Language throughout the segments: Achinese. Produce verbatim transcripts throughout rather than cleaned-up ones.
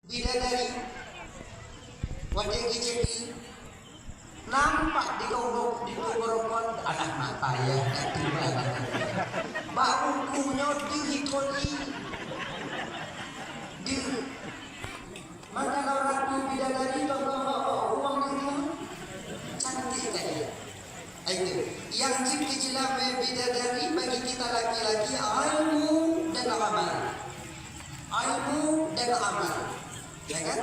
Bidadari, watèe geucék ié, nampak di gob-gob, di gob-gob, alah mak payah dak tiba. Bak ruku nyoe deuh ikon ié. Deuh. Maka ratu bidadari, tolong bawa uang dunia. Cantik kan dia? Itu. Yang jeuet keu jilabée bidadari bagi kita laki-laki, ilmu dan amal. Ilmu dan amal. Ya kan?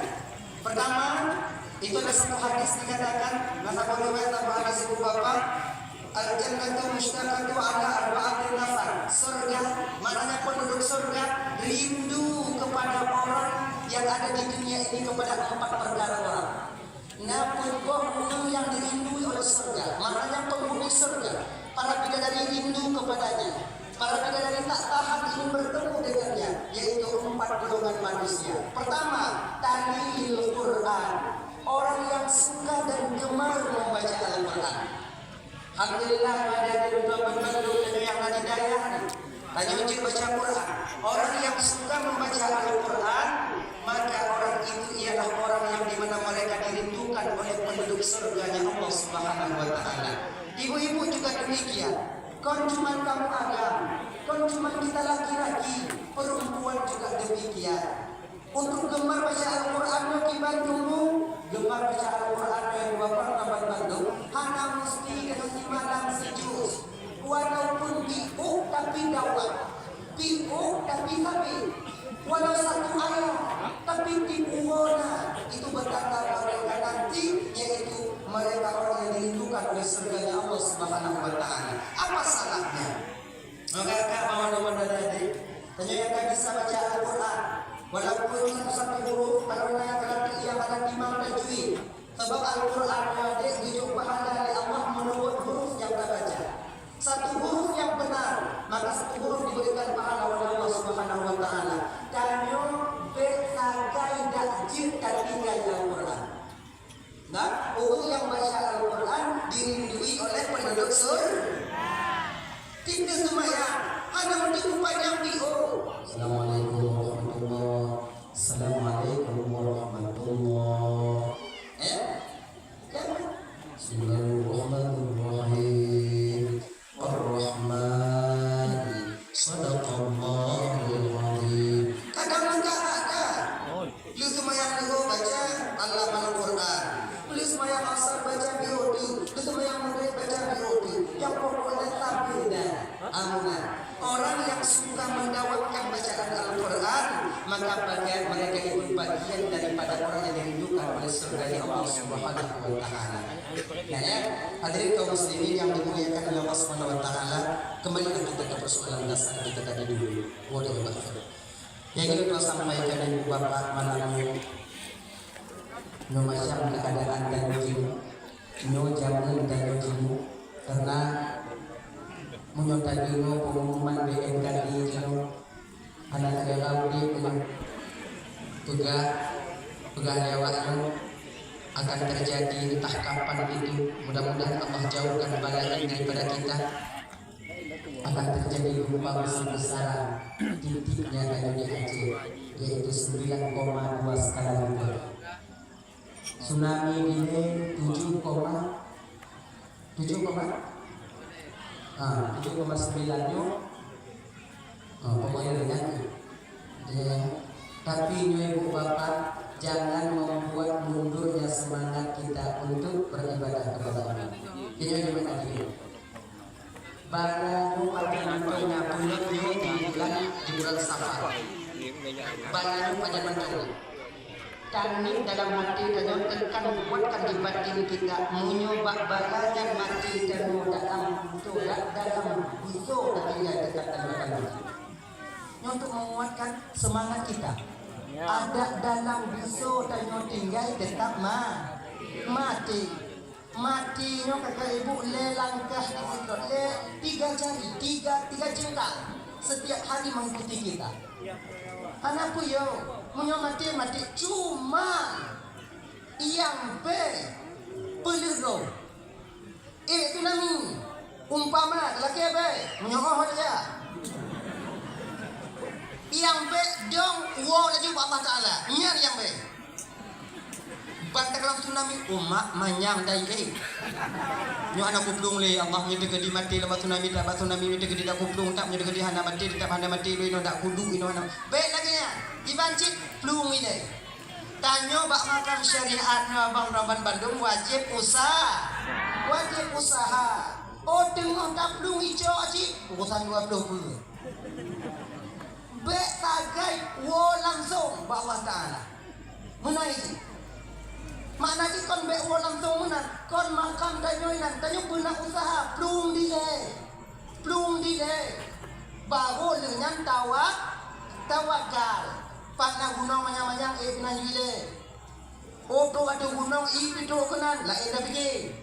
Pertama, itu ada satu hadis dikatakan, masa riwayat Abu Anas Ibu Bapak, "Al-jannatu mushtaqatu ala arba'ati nafar." Surga, maknanya penduduk surga rindu kepada orang yang ada di dunia ini kepada empat perkara orang. Na peuet boh ureuëng nyang dirindui oleh surga, maknanya penghuni surga. Para bidadari rindu kepadanya. Para bidadari tak tahan ingin bertemu dengannya, yaitu empat golongan manusia. Pertama, talil Quran. Orang yang suka dan gemar membaca Al-Quran. Alhamdulillah, pada dua belas bandum tanyoe nyang na di dayah nyoe. Tanyoe jeuet baca Quran. Orang yang suka membaca Al-Quran, maka orang itu ialah orang yang di mana mereka dirindukan oleh penduduk surganya Allah Subhanahu wa Ta'ala. Ibu-ibu juga demikian. Kon cuma kaum agam, kon cuma kita laki-laki, perempuan juga demikian. Untuk gemar baca Al-Quran nyoe kiban jumbo, gemar baca Al-Quran nyoe dua puluh lapan bandum, hana musti keuneuk simalam sijus. Walaupun piôh tapi dakwah, piôh tapi sabé. Walau satu ayat, tapi tipu na, itu bertanda mereka nanti, yaitu mereka orang yang dirindukan oleh surganya Allah Subhanahu wa Ta'ala. Apa salahnya? Maka, Kak, Mama, Mama, dan Adik, tanyoe nyang ka bisa baca Al-Quran, walaupun satu-satu huruf, kalau na nyang ka latih nyang ka latih imam tajwid. Sabab Al-Quran nyoe, Adik, geujok pahala lé Allah meunurot huruf nyang ka baca. Satu huruf nyang benar, maka satu huruf diberikan pahala oleh Allah Subhanahu wa Ta'ala. Tanyoe bék sagai dak jeuet tatinggai Al-Quran. Nah, ureuëng nyang baca Al-Quran dirindui oleh penduduk sur-, kita seumayang, hana meuteumé panyang di, oh. Assalamualaikum warahmatullah. Assalamualaikum warahmatullah. Eh? Ya? Bismillahirrahmanirrahim. Ar-Rahman. Sadaqallahul Azim. Kadang enggak ada. Lu seumayang Zuhur baca Al-Quran. Lu seumayang Asar baca bioduk. Lu seumayang Maghrib baca bioduk. Yang pokoknya sampai dah. Amunan. Orang yang suka mendawamkan bacaan Al-Quran, maka bagian mereka itu bagian daripada orang yang dirindukan oleh surga Allah Subhanahu wa Ta'ala. Nah, ya, hadirin kaum muslimin yang dimuliakan oleh Allah Subhanahu wa Ta'ala, kembalilah kita ke persoalan dasar kita tadi dulu. Waduh, Bapak. Yang ingin saya sampaikan, Ibu Bapak, malam ini, nyoe macam keadaan dan jin, nyoe zaman dan jin, karena meunyoe tadi nyoe pengumuman B N K D nyoe, anak negara udah peugah, peugah lewat nyoe, akan terjadi entah kapan itu. Mudah-mudahan Allah jauhkan bala ini daripada kita. Akan terjadi gempa besar-besaran, titiknya tanyoe di Aceh, yaitu sembilan koma dua skala Richter. Tsunami nilai tujuh koma, tujuh koma, ah, tujuh koma sembilan nyoe. Ah, pokoknya ringan. Ya. Tapi nyoe, Ibu Bapak, jangan membuat mundurnya semangat kita untuk beribadah kepada Allah. Ini gimana, hadirin? Bala nyoe pajan mantong na buleuen nyoe di bulan, di bulan Safar. Bala nyoe pajan mantong. Tanyoe dalam hati tanyoe tekan kuatkan di batin kita, meunyoe bak bala nyan maté tanyoe dalam, dalam biso tatinggai teuka tanyoe. Nyoe untuk menguatkan semangat kita. Adak dalam biso tanyoe tinggai tetap ma-, maté. Maté nyoe, kakak ibu, lé langkah di situ, lé tiga jari, tiga, tiga jengkal setiap hari mengikuti kita. Hana peue yo, meunyoe maté, maté, cuma nyang bèe peuleueh droe. Eh, tsunami, umpama lakèe bèe, meunyoe oh aja. Nyang bèe dong woe laju bak Allah Taala, nyan nyang bèe. Lam tsunami, umat manyang dai, eh. Nyoe hana kuplueng lé, Allah, nyoe teukeudi maté lam tsunami, tak bak tsunami, nyoe teukeudi tak kuplueng, tak, nyoe teukeudi hana maté, tak hana maté, lé nyoe dak kudu, inoe hana. Bèk lagèe nyan. Iban cit plueng ilèe. Tanyoe bak makam syariat nyoe abang raban bandum wajéb usaha. Wajéb usaha. Oh, teungoh taplueng icok cit, urusan dua ploh peue. Bèk sagai woe langsong bak Allah Taala. Meunan jih. Makna jih kon bèk woe langsong meunan, kon makam tanyoe nan, tanyoe beuna usaha, plueng dilèe. Plueng dilèe. Barô lheueh nyan tawa-, tawakal. Pat na gunong manyang-manyang, eh, keunan ju ilèe. Oh, trôk ateueh gunong, ié pih trôk keunan, laén tapike.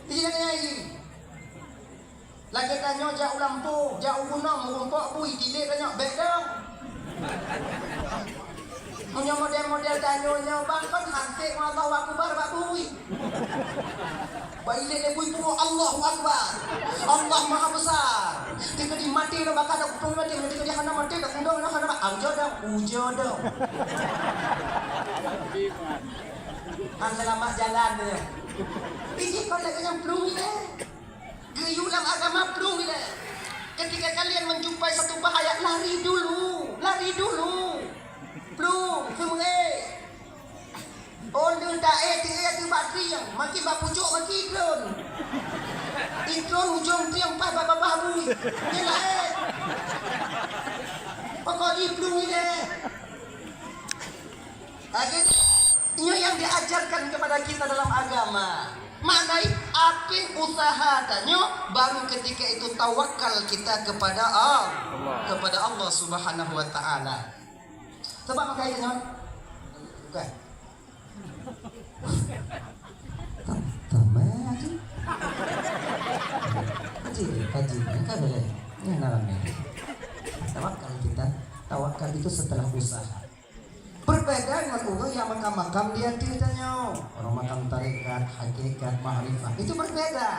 Jih lagèe nyan jih. Lagèe tanyoe jak u lampôh, jak u gunong, meurumpok bui, tilék tanyoe, bèk dong. Meunyoe model-model tanyoe nyoe, bang, kon hansék ngon Allahu Akbar bak bui. Bak ilèe lé bui peuruek, Allahu Akbar. Allah Maha Besar. Teukeudi maté lom baka dak kuplueng maté, teukeudi hana maté dak kudong, hana bak, ujoe dong, ujoe dong. Han seulamat jalan nyoe. Iji kon lagèe nyang plueng ilèe. Geuyue lam agama plueng ilèe. Ketika kalian menjumpai satu bahaya, lari dulu, lari dulu. Plueng, seumeureh. Oh, lheueh taék, teuék ateueh bak trieng, makin bak pucôk makin itreun. Itreun ujong trieng paih bak babah bui. Nyan laén. Pokok jih plueng ilèe. Lagèe nyoe yang diajarkan kepada kita dalam agama. Maknai apih usaha tanyoe, baru ketika itu tawakal kita kepada Allah, Allah. Kepada Allah Subhanahu wa Taala. Sebab makajih nyoe. Bukan. Tam-, tamah aja. Kaji, kaji. Kan boleh. Ini ramai. Tawakal kita. Tawakal itu setelah usaha. Berbeda dengan orang yang makam-makam di hati tanyoe. Orang makam tarekat, hakikat, makrifat. Itu berbeda.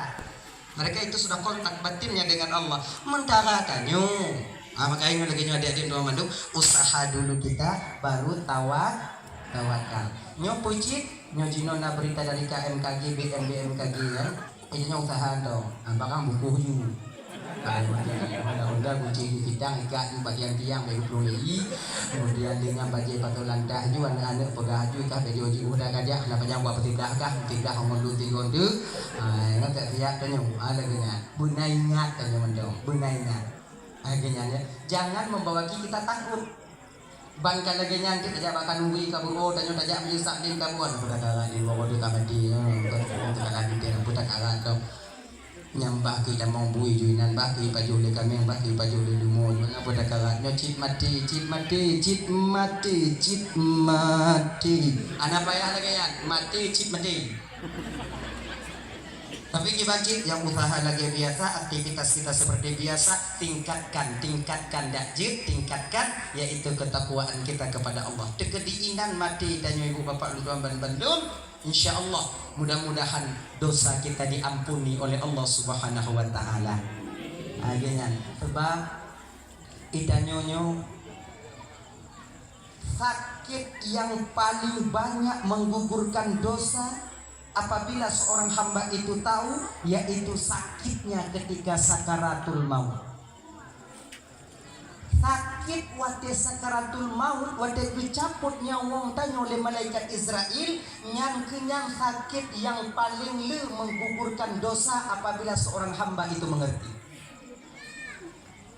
Mereka itu sudah kontak batinnya dengan Allah. Sementara tanyoe, ah, makanya lagèe nyoe adik-adik doa mandum, usaha dulu kita, baru tawa-, tawakal. Nyoe peucit, nyoe jinoe na berita dari K M K G, B M B M K G, ya. Jadi nyoe usaha tu. Ah, barang buku ju. Ah, undang-undang kunci di bidang ikat di bagian tiang bagi puluh lagi. Kemudian dengan bajèe patong lantas ju, aneuk-aneuk peugah ju kah baju ji udah gajah, lah panjang buat peutidah kah, peutidah umur dua tiga tu. Ah, ingat tak siap tanyoe. Ah, lagèe nyan. Beuna ingat tanyoe mantong. Beuna ingat. Ah, lagèe nyan ya. Jangan membawa kita takut. Ban ka lagèe nyan cit tajak bak khanuri ka beuo, tanyoe tajak majelis taklim ka beuo, peue takarat di luwa tu ka maté, peue takarat di dalam, peue takarat tu. Nyang bah keu tamong bui ju inan, bah keu pajoh lé kaméng, bah keu pajoh lé leumo, nyan peue takarat. Nyoe cit maté, cit maté, cit maté, cit maté. Hana payah lagèe nyan, maté cit maté. Tapi kiban cit nyang usaha lagèe biasa, aktivitas kita seperti biasa, tingkatkan, tingkatkan dak jeuet, tingkatkan, yaitu ketakwaan kita kepada Allah. Teukeudi inan maté tanyoe ibu bapak lôn tuan ban bandum, insya Allah, mudah-mudahan dosa kita diampuni oleh Allah Subhanahu wa Taala. Ha, lagèe nyan. Sebab i tanyoe nyoe sakit yang paling banyak menggugurkan dosa apabila seorang hamba itu tahu, yaitu sakitnya ketika sakaratul maut. Sakit watèe sakaratul maut, watèe geucabot nyawöng tanyoe lé malaikat Israel, nyan keuh nyan sakit yang paling le menggugurkan dosa apabila seorang hamba itu mengerti.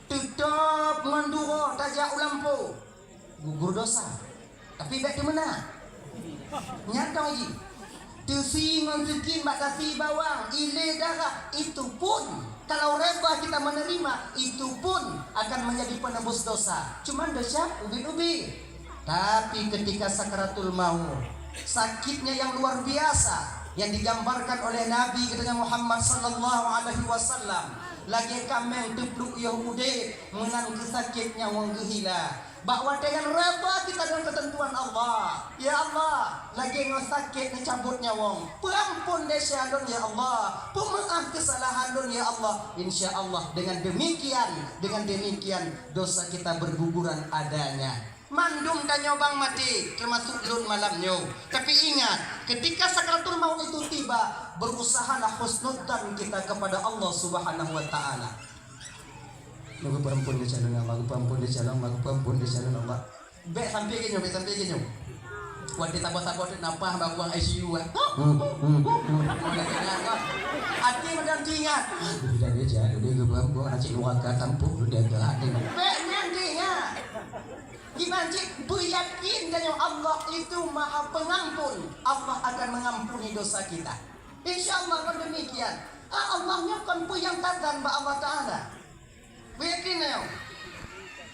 Teutap ngon duroe tajak u lampôh, gugur dosa. Tapi bèk teumeunak. Nyata jih. Teusie ngon seukin bak tasi bawang, ilèe darah, itu pun kalau reda kita menerima, itu pun akan menjadi penebus dosa. Cuman dosa ubit-ubit. Tapi ketika sakaratul maut, sakitnya yang luar biasa yang digambarkan oleh Nabi kita Muhammad sallallahu alaihi wasallam, lagèe kaméng teupluek yoh udép, meunan keu sakét nyawöng geuhila. Bak watèe nyan reda kita ngon keuteuntuan Allah. Ya Allah, lagèe ngon sakét neucabot nyawöng. Peuampon desya lôn ya Allah. Peumeu'ah keusalahan lôn ya Allah. Insya Allah, dengan demikian, dengan demikian dosa kita berguguran adanya. Mandum tanyoe bang maté, termasuk lôn malam nyoe. Tapi ingat, ketika sakaratul maut itu tiba, berusahalah husnudzan kita kepada Allah Subhanahu wa Taala. Geupeuampôn di jalan Allah, geupeuampôn di jalan Allah, geupeuampôn di jalan Allah. Bèk sampai keu nyoe, bèk sampai keu nyoe. Watèe saboh-saboh teuk nafah bak ruang I C U, ah. Até meudan teuingat. Sudah dia jalan, dia geupeuampôn, anak cik nuraka tampuk, sudah jalan. Bèk nyan teuingat. Kiban cit beuyakin tanyoe Allah itu Maha Pengampun. Allah akan mengampuni dosa kita. Insya Allah pun demikian. Ah, Allah nyoe kon peue nyang tazan bak Allah Taala. Beuyakin tanyoe.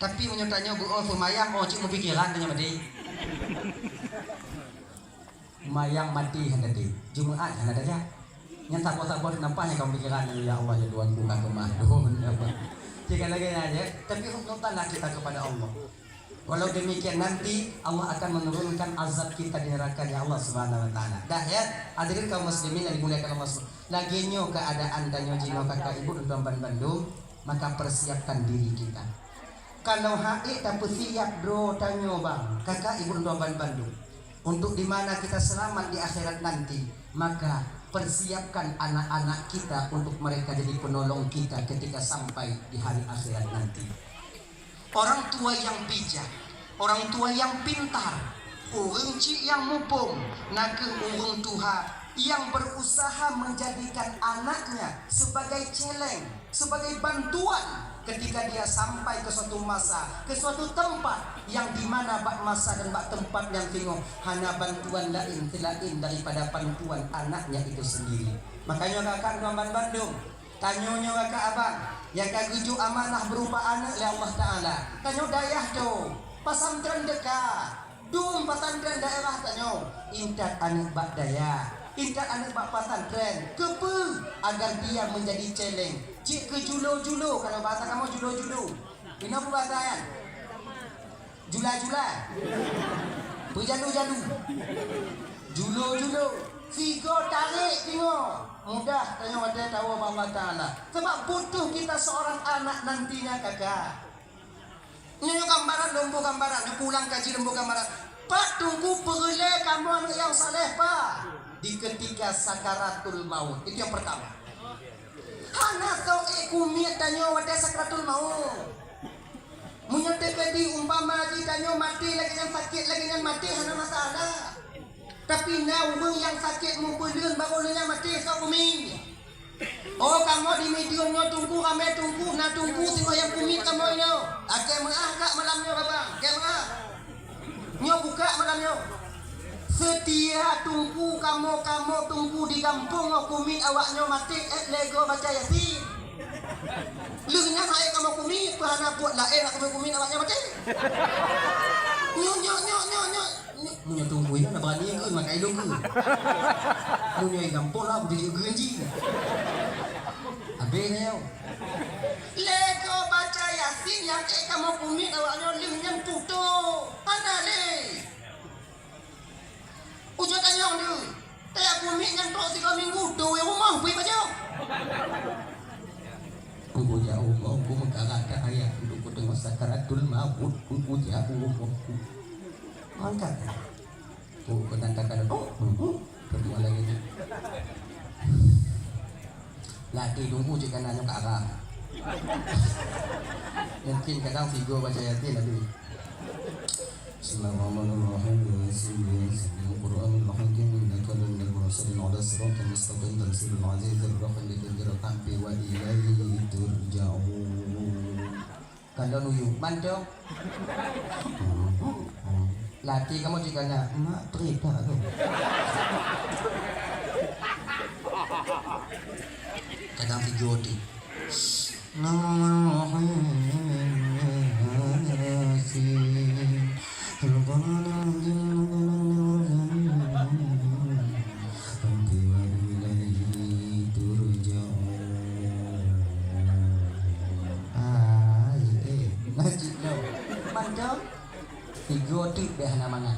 Tapi meunyoe tanyoe beu-, oh, seumayang, oh, cit meupikiran tanyoe maté. Mayang maté hana deh, Jumaat hana deh. Nyang saboh-saboh teuk nafah nyang ka pikiran, "Ya Allah, ya Tuhanku, ka keumah lôn." Cit ka lagèe nyan, ya. Tapi husnuzan lah kita kepada Allah. Walau demikian, nanti Allah akan menurunkan azab kita di neraka-Nya Allah Subhanahu wa Taala. Dah, ya, hadirin kaum muslimin yang dimuliakan Allah Subhanahu. Lagèe nyoe keuadaan tanyoe jinoe, kakak ibu, tuan ban bandum. Maka persiapkan diri kita. Kalau han ék tapeusiap droe tanyoe bang, kakak ibu droe ban bandum, untuk di mana kita selamat di akhirat nanti, maka persiapkan anak-anak kita untuk mereka jadi penolong kita ketika sampai di hari akhirat nanti. Orang tua yang bijak, orang tua yang pintar, ureueng chik nyang muphom, na kheueh ureueng tuha nyang berusaha menjadikan anaknya sebagai celeng, sebagai bantuan ketika dia sampai ke suatu masa, ke suatu tempat yang di mana bak masa dan bak tempat nyang singoh hana bantuan laén seulaén daripada bantuan anaknya itu sendiri. Makanya kakak tuan ban bandum, tanyoe nyoe kakak abang, nyang ka geujok amanah berupa aneuk lé Allah Taala. Tanyoe dayah tu, pesantren dekat. Dum pesantren daerah tanyoe, intat aneuk bak dayah, intat aneuk bak pesantren. Keupeue? Agar dia menjadi celeng. Cit keu julo-julo, kalau bahasa kamoe julo-julo. Inoe peubahasa nyan? Jula-jula. Peujalu-jalu. Julo-julo. Sigoe tarek singoh. Mudah tanyoe watèe tawoe bak Allah Taala. Sebab butuh kita seorang anak nantinya, kakak. Nyoe, nyoe gambaran lôn boh gambaran, nyoe pulang kaji lôn boh gambaran. Pat Teungku peureulèe kamoe aneuk nyang saleh, Pak? Di ketika sakaratul maut. Itu yang pertama. Hana soe ék kumiet tanyoe watèe sakaratul maut. Meunyoe teukeudi umpama jih tanyoe maté lagèe nyan, sakét lagèe nyan maté, hana masalah. Tapi na ureueng nyang sakét mupeuleueng barô lheueh nyan maté, soe kumiet? Oh, kamoe di Madiun nyoe Teungku, ramè Teungku, na Teungku singoh nyang kumiet kamoe nyoe. Lakèe meu'ah gak malam nyoe, Bang. Lakèe meu'ah. Nyoe bukak malam nyoe. Seutia Teungku, kamoe-kamoe Teungku di gampông nyoe kumiet awak nyoe maté, èt lego baca Yasin. Lheueh nyan han ék kamoe kumiet, peue hana buet laén nak kamoe kumiet awak nyoe maté. Nyoe, nyoe, nyoe, nyoe, nyoe. Meunyoe Teungku nyoe na beurani geuen, maka ilôn geuen. Meunyoe i gampông lah, beudeujeuet geuen jih. Habéh nyoe. Lego baca Yasin nyang ék kamoe kumiet awak nyoe lheueh nyan putôh. Hana lé. Ujoe tanyong deuh. Teuh kumiet nyan trok sigoe minggu, dua rumoh bui pajoh. Teungku jak rumoh, ku meukarat ka ayah, teungku teungoh sakaratul maut, teungku jak rumoh. Mangkat. Oh, keunan takkan, oh, hmm, hmm. Kedua lagi ni. Laki teungku cit kana nyoe ka arah. Mungkin kadang sigoe baca Yasin lagi. Bismillahirrahmanirrahim. Yasin, Yasin, Qur'anil Hakim, innaka laminal mursalin ala siratal mustaqim, tanzilul azizir rahim, litunzira qauman ma wa ilaihi turja'un. Kan lôn uyuek mantong. Laki kamoe juga nak mak cerita tu. Kadang tiga tu. Ai, eh, masjid nyoe. Mantong. Tiga tik deh hana mangat.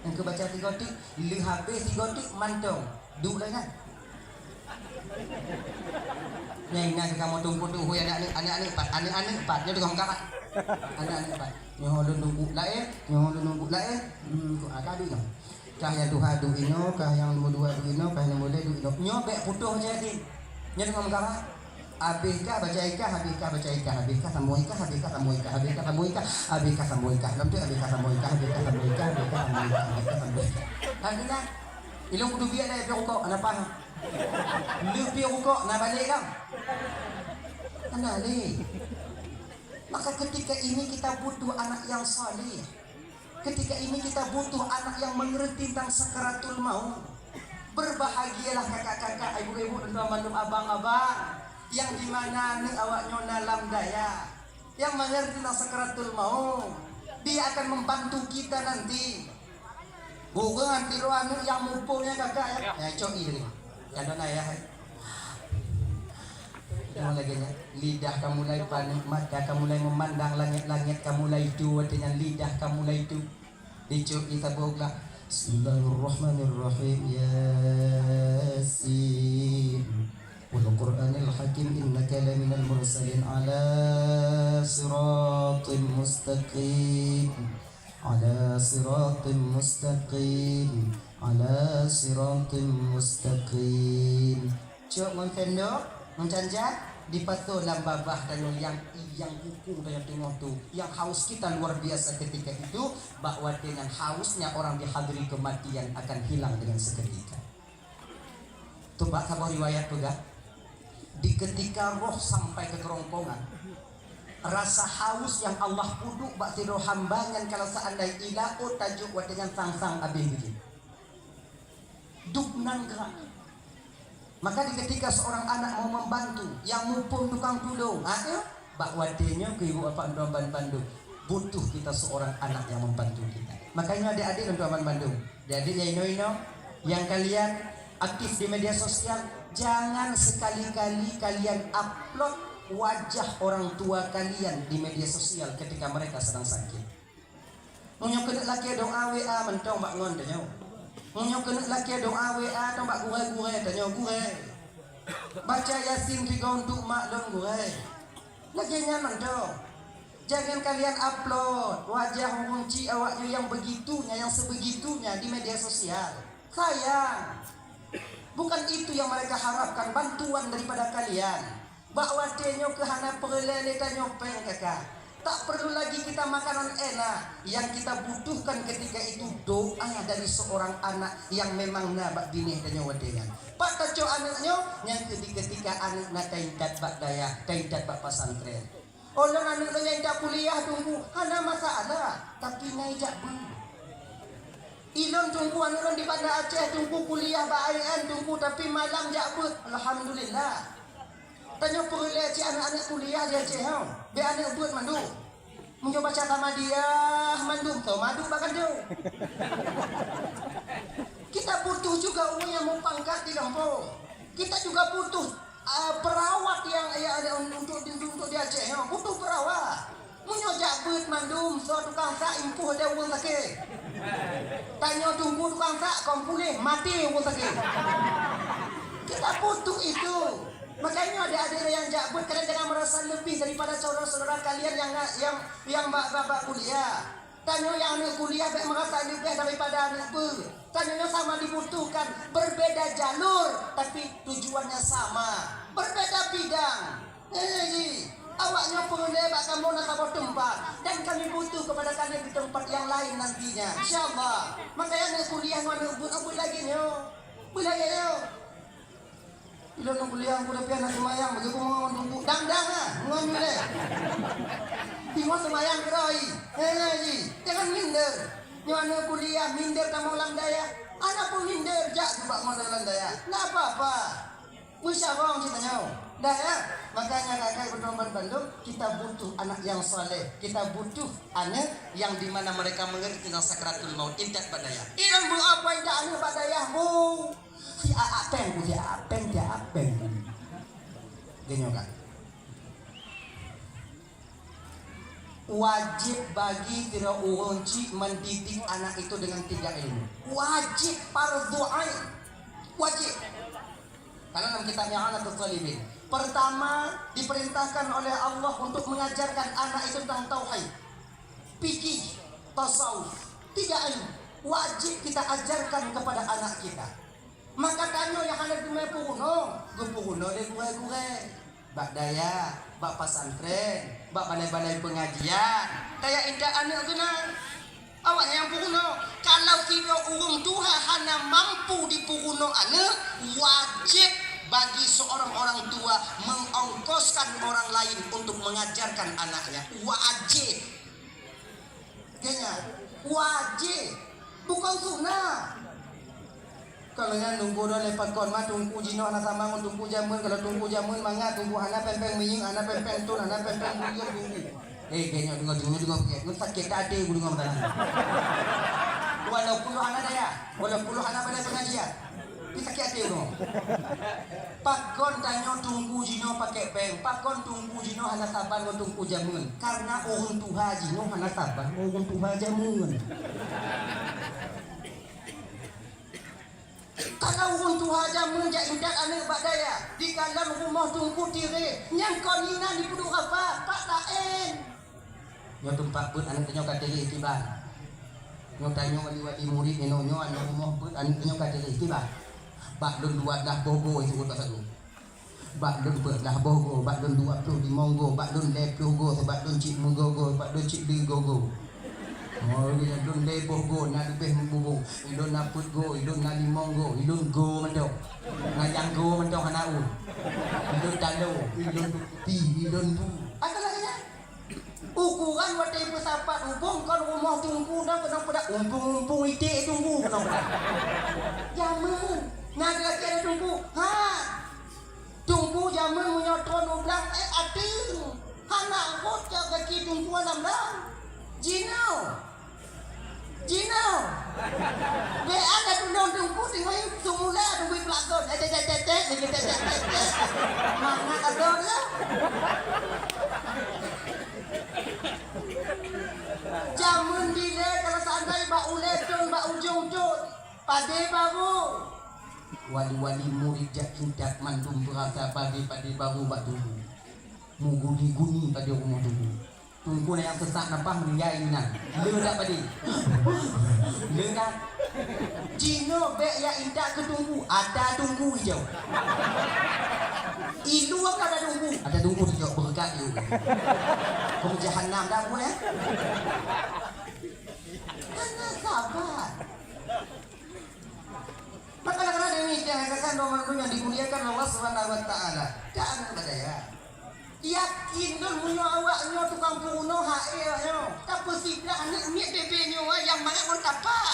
Nyang keu baca tiga tik, lheueh habéh tiga tik, mantong. Duek lagèe nyan. Nyang inan keu kamoe teungku tu, hui aneuk-aneuk, aneuk-aneuk pat, aneuk-aneuk pat, nyoe tukang karat. Aneuk-aneuk pat. Nyoe lôn nunggu laén, nyoe lôn nunggu laén. Hmm, tu, ah, ka duek nyoe. Kah nyang tuha duek inoe, kah nyang nomor dua duek inoe, kah nomor lhèe duek inoe. Nyoe bèk putôh jadeh. Nyoe deungoe meukawa. Abéh kah baca ikah, abéh kah baca ikah, abéh kah sambung ikah, abéh kah sambung ikah, abéh kah sambung ikah, abéh kah sambung ikah. Lom tu abéh kah sambung ikah, abéh kah sambung ikah, abéh kah sambung ikah, abéh kah sambung ikah. Alhamdulillah. Ilôn kudu biet dah pih rukok, hana pah. Lheuh pih rukok, na balek lam. Hana lé. Maka ketika ini kita butuh anak yang saleh. Ketika ini kita butuh anak yang mengerti tentang sakaratul maut. Berbahagialah kakak-kakak, ibu-ibu, dan teman-teman, abang-abang, yang di mana aneuk awak nyoe na lam dayah, yang mengerti tentang sakaratul maut. Dia akan membantu kita nanti. Bukan tiru aneuk nyang muphom nyan kakak, ya. Ya, cok i tadi. Kadang ayah, eh. Cuma lagi nyan, lidah ka mulai panik, mata ka mulai memandang langit-langit, ka mulai tu, watèe nyan lidah ka mulai tu. Dicok i saboh glah. Bismillahirrahmanirrahim. Yasin. Wal Qur'anil Hakim, innaka laminal mursalin ala siratim mustaqim. Ala siratim mustaqim. Ala siratim mustaqim. Cok ngon sendok, ngon canja, dipasoe lam babah tanyoe nyang, nyang kuku tanyoe teungoh tu, nyang haus kita luar biasa ketika itu, bak watèe nyan hausnya orang dihadiri kematian akan hilang dengan seketika. Teuma saboh riwayat peugah, di ketika roh sampai ke kerongkongan, rasa haus nyang Allah peuduek bak sidroe hamba nyan kalau seandai i laôt tajok watèe nyan sang-sang abéh bijéh. Dub nan grak. Maka di ketika seorang anak mau membantu, nyang muphom tukang tulông, ha, ya? Bak watèe nyoe keu ibu bapak droe ban bandum, butuh kita seorang anak yang membantu kita. Makanya adik-adik dan teman bandum, adik-adik nyang inoe-inoe, yang kalian aktif di media sosial, jangan sekali-kali kalian upload wajah orang tua kalian di media sosial ketika mereka sedang sakit. Meunyoe keuneuk lakèe doa W A mantong bak ngon tanyoe. Meunyoe keuneuk lakèe doa W A tong bak gurèe-gurèe tanyoe, gurèe. Baca Yasin tiga untuk mak lôn, gurèe. Lagèe nyan mantong. Jangan kalian upload wajah ureueng chik awak nyoe nyang begitu nyan, nyang sebegitu nyan di media sosial. Sayang. Bukan itu yang mereka harapkan, bantuan daripada kalian. Bak watèe nyoe keuh hana peureulèe lé tanyoe pèng, kakak. Tak perlu lagi kita makanan enak. Yang kita butuhkan ketika itu doa dari seorang anak yang memang na bak binéh tanyoe watèe nyan. Pat tacok aneuk nyoe, nyan keuh di ketika aneuk na taintat bak dayah, taintat bak pesantren. Oh, lôn aneuk lôn nyang jak kuliah, Teungku, hana masalah, tapi na jak beuet. Ilôn, Teungku, aneuk lôn di Banda Aceh, Teungku, kuliah bak I A I N, Teungku, tapi malam jak beuet. Alhamdulillah. Tanyoe peureulèe cit aneuk-aneuk kuliah di Aceh nyoe. Bèk aneuk beuet mandum. Meunyoe baca Samadiyah mandum, toh madu bak kandông. Kita butuh juga ureueng nyang meupangkat di gampông. Kita juga butuh, ah, perawat yang, ya, untuk, untuk di Aceh nyoe. Butuh perawat. Meunyoe jak beuet mandum, soe tukang sak impuh deh ureueng sakét. Tanyoe Teungku tukang sak, kon puléh, maté ureueng sakét. Kita butuh itu. Makanya adik-adik yang jak beuet, kalian jangan merasa lebih daripada saudara-saudara kalian yang, yang, yang bak, bak, bak kuliah. Tanyoe nyang aneuk kuliah bèk merasa leubeh daripada aneuk beuet. Tanyoe nyoe sama dibutuhkan, berbeda jalur, tapi tujuannya sama. Berbeda bidang. Eh, ji, awak nyoe peureulèe bak kamoe na saboh teumpat, dan kami butuh kepada kalian di tempat yang lain nantinya, insya Allah. Makanya aneuk kuliah ngon aneuk beuet, beuet lagèe nyoe. Beuet lagèe nyoe. Ilôn ngon kuliah, kuda pian na seumayang, bagi peue ngon Teungku. Dang-dang ah, ngon ulèe. Bingung seumayang keudroe. Hei, ji, jangan minder. Nyoe aneuk kuliah minder tamong lam dayah. Aneuk pun minder, jak juga ngon lam dayah. Ndak apa-apa. Meusyarong cit tanyoe. Dah, ya? Makanya, kakak, ibu, teman bandum, kita butuh anak yang saleh. Kita butuh aneuk yang di mana mereka mengerti tentang sakaratul maut. Intat bak dayah. Ilôn beuapa intat aneuk bak dayah, bu? Si aak péng, bu, si aak péng, si aak péng. Geuh nyoe, Kak. Wajib bagi sidroe ureueng chik mendidik anak itu dengan tiga ilmu. Wajib, fardhu ain. Wajib. Karena dalam kitabnya I'anatus Talibin, Pertama, diperintahkan oleh Allah untuk mengajarkan anak itu tentang tauhid, fikih, tasawuf. Tiga ini wajib kita ajarkan kepada anak kita. Maka tanyoe nyang hana teumé peurunoe, geupeurunoe lé gurée-gurée. Bak dayah, bak pesantren, bak balai-balai pengajian. Dayah intat aneuk keunan. Awak nyang peurunoe. Kalau sidroe ureuëng tuha hana mampu dipeurunoe aneuk, wajib bagi seorang orang tua mengongkoskan orang lain untuk mengajarkan anaknya. Wajib. Kenya, wajib. Bukan sunnah. Kalau nyan teungku dah lepas kon mah teungku jinoe hana sama ngon teungku jameun. Kalau teungku jameun mangat teungku hana péng-péng minyeuk, hana péng-péng thon, hana péng-péng buyueng teungku. Eh, kenya deungoe, deungoe, deungoe, deungoe, sakét até ku deungoe meunan. Walaupun hana dayah, walaupun hana balai pengajian, tapi sakét até ku deungoe. Pakon tanyoe teungku jinoe pakai péng, pakon teungku jinoe hana saban ngon teungku jameun? Karena ureuëng tuha jinoe hana saban ngon ureuëng tuha jameun. Karena ureuëng tuha jameun jak intat aneuk bak dayah, di dalam rumoh teungku tiré, nyang kon inan dipeuduek rafa, pak laén. Nyoe teumpat beuet aneuk tanyoe ka tiré kiban. Nyoe tanyoe wali-wali murit nyoe, nyoe aneuk rumoh beuet aneuk tanyoe ka tiré kiban. Bak lôn dua blah boh goe itu beuet pasal tu. Bak lôn peuet blah boh goe, bak lôn dua ploh limong goe, bak lôn lhée ploh goe, bak lôn cit meugoe goe, bak lôn cit dua goe goe. Oh, lôn lhée boh goe na leubeh meububung, ilôn na peuet goe, ilôn na limong goe, ilôn goe mantong. Na nyang goe mantong hana un. Ilôn talo, ilôn pi, ilôn bu. Asalnya. Ukuran watée peusapat ubong kon rumoh teungku na keunong peudak umpung-umpung iték teungku keunong peudak. Jameun na geulakée teungku. Ha. Teungku jameun meunyoe tron u blang ék ateueng. Hana rhot jak gaki teungku lam blang. Jinoe. Jinoe. Bèk ada tulông teungku teungoh seumula teungku peulakon. Eh, tek, tek, tek, tek, tek, tek, tek, tek. Mana ada ya? Jameun dilée kalau seandai bak ulée thon bak ujong thon. Padé baru. Wali-wali murit jak intat mandum beurasa padé-padé baru bak tuboh. Meuguni-guni padé rumoh teungku. Teungku nyang seusak nafah meuninggai inan. Le dak padé? Le dak? Jinoe bèk jak intat keu teungku, ata teungku ijok. Ilu ka ata teungku, ata teungku ijok beureukat yue. Kong jahanam dak buet, eh? Hana sabar. Maka karena demikian, katakan bahwa manusia yang dimuliakan Allah Subhanahu wa Ta'ala. Jangan percaya. Yakin lôn meunyoe awak nyoe tukang peurunoe hak éh awak nyoe. Tapeusigra aneuk miet bebe nyoe nyang mangat ngon tapak.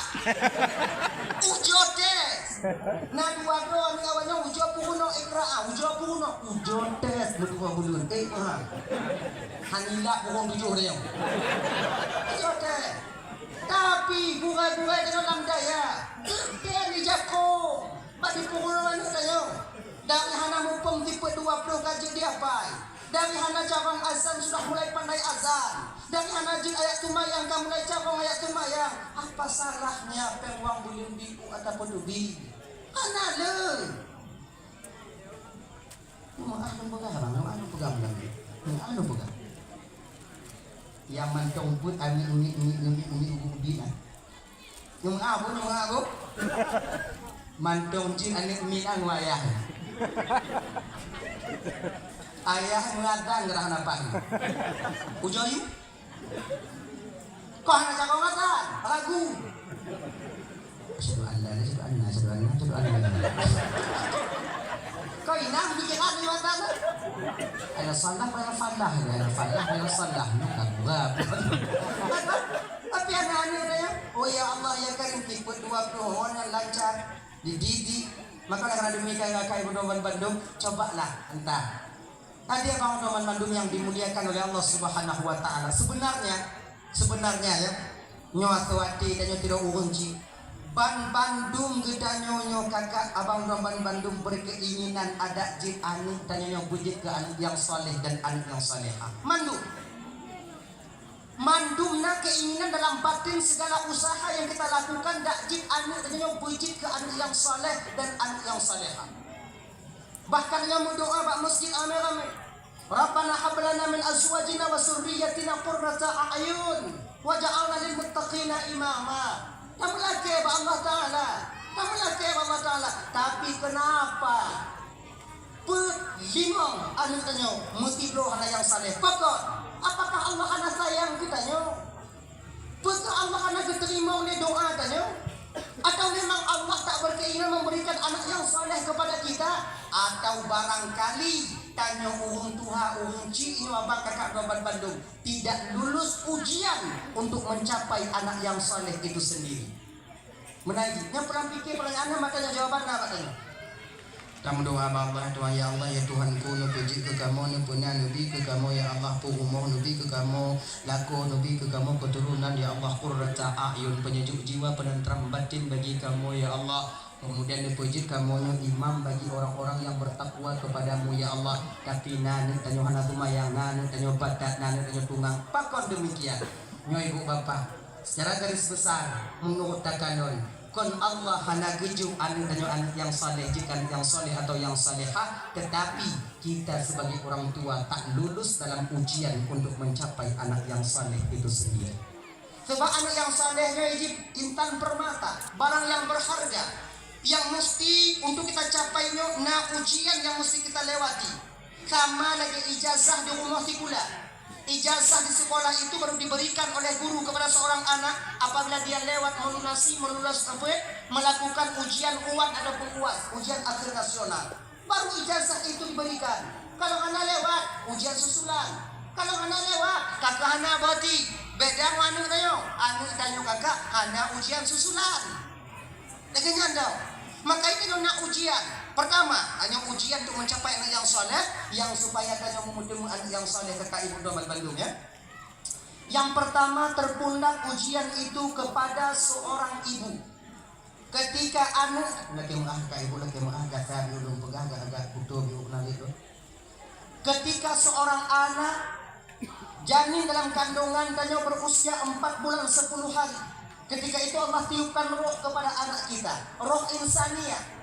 Ujoe tes. Na dua droe aneuk awak nyoe ujoe peurunoe ikra, ah, ujoe peurunoe. Ujoe tes beudua buleuen. Eh, ha. Hanila pukon tujoh dia. Ujoe tes. Tapi gurèe-gurèe tanyoe lam dayah, geupeujiako bak di peurunoe aneuk tanyoe. Dari hana muphom sifeuet dua ploh ka jeuet dihafai. Dari hana carông azan sudah mulai pandai azan. Dari hana jeuet ayat seumayang ka mulai carông ayat seumayang. Apa salahnya péng wang buleuen biôh ataupun ubé? Hana le. Meu'ah lôn peugah, bang, meu'ah lôn peugah, bang. Meu'ah lôn peugah. Nyang mantong peuet aneuk miet, miet, miet, miet, miet, miet, miet, ah. Nyang meu'ah bu, nyang meu'ah bu. Mantong cit aneuk miet, ah, ngon ayah. Ayah meu'ah dan gerah napan. Ujoe yue. Kok hana carông azan? Ragu. Asyhadu an la ilaha illallah, asyhadu anna, asyhadu anna, asyhadu anna. Kok inah pikiran di mata tu? Ada salah, ada falah, ada falah, ada salah. Nak buka. Tapi aneuk-aneuk dah ya. Oh ya Allah, ya Karim, tipe dua puluh orang yang lancar dididik. Maka karena demikian, akai bandum, cobalah entah. Tadi abang teman mandum yang dimuliakan oleh Allah Subhanahu wa Ta'ala. Sebenarnya, sebenarnya ya, nyoe seuwati dan nyoe tidak ureuëng cit. Ban bandum geutanyoe nyoe kakak abang teman bandum berkeinginan adak jeuet aneuk tanyoe nyoe beujeuet keu aneuk yang saleh dan aneuk yang salehah. Mandum. Mandum na keinginan dalam batin segala usaha yang kita lakukan dak jeuet aneuk tanyoe nyoe beujeuet keu aneuk yang saleh dan aneuk yang salehah. Bahkan nyoe meudoa bak masjid ramé-ramé, "Rabbana hab lana min azwajina wa dzurriyyatina qurrata a'yun waj'alna lil muttaqina imama." Tameulakée bak Allah Taala, tameulakée bak Allah Taala. Tapi kenapa peuet limong aneuk tanyoe meutibloe hana nyang saleh? Pakon? Apakah Allah hana sayang keu tanyoe? Peue keuh Allah hana geuteurimong lé doa tanyoe? Atau memang Allah tak berkeinginan memberikan anak yang saleh kepada kita? Atau barangkali tanyoe ureuëng tuha, ureuëng chik nyoe, abang, kakak, droe bandum tidak lulus ujian untuk mencapai anak yang saleh itu sendiri? Meunan jih, nyang peureulée pike, peureulée aneuëk, maka nyoe jawaban na bak tanyoe. Tameudoa bak Allah, Tuhan, ya Allah, ya Tuhanku, neupeujeuet keu kamoe, neupeuna, neubi keu kamoe, ya Allah, peu umoe, neubi keu kamoe, lakoe, neubi keu kamoe, keuturonan, ya Allah, qurrata a'yun, peunyejuk jiwa, peunentram batin bagi kamoe, ya Allah. Kemudian neupeujeuet kamoe nyoe imam bagi orang-orang yang bertakwa kepada-Mu, ya Allah. Tapi na aneuk tanyoe hana seumayang, na aneuk tanyoe batat, na aneuk tanyoe tungang. Pakon demikian? Nyoe ibu bapak, secara garis besar, menurut takalon, kon Allah hana geujok aneuk tanyoe aneuk nyang saleh, jeuet aneuk nyang saleh atau nyang salehah, tetapi kita sebagai orang tua tak lulus dalam ujian untuk mencapai anak yang saleh itu sendiri. Sebab aneuk nyang saleh nyoe jih intan permata, barang yang berharga, yang mesti untuk kita capai nyoe na ujian yang mesti kita lewati. Sama lagée ijazah di rumoh sikula. Ijazah di sekolah itu baru diberikan oleh guru kepada seorang anak apabila dia lewat melunasi, melulus, apa, melakukan ujian uan ataupun uas, ujian akhir nasional. Baru ijazah itu diberikan. Kalau hana lewat, ujian susulan. Kalau hana lewat, kakak hana berarti. Beda ngon aneuk tanyoe. Aneuk tanyoe kakak hana ujian susulan. Lagée nyan dong. Maka itu nyoe na ujian. Pertama, hanya ujian untuk mencapai anak yang saleh, yang supaya tanyoe meuteumeung anak yang saleh, kakak ibu droe bandum, ya. Yang pertama, terpundak ujian itu kepada seorang ibu. Ketika aneuk, lakée meu'ah kakak ibu, lakée meu'ah, gata ulôn peugah agak-agak kuto biôh nalek tu. Ketika seorang anak janin dalam kandungan tanyoe berusia empat bulan sepuluh hari, ketika itu Allah tiupkan roh kepada anak kita, roh insaniah.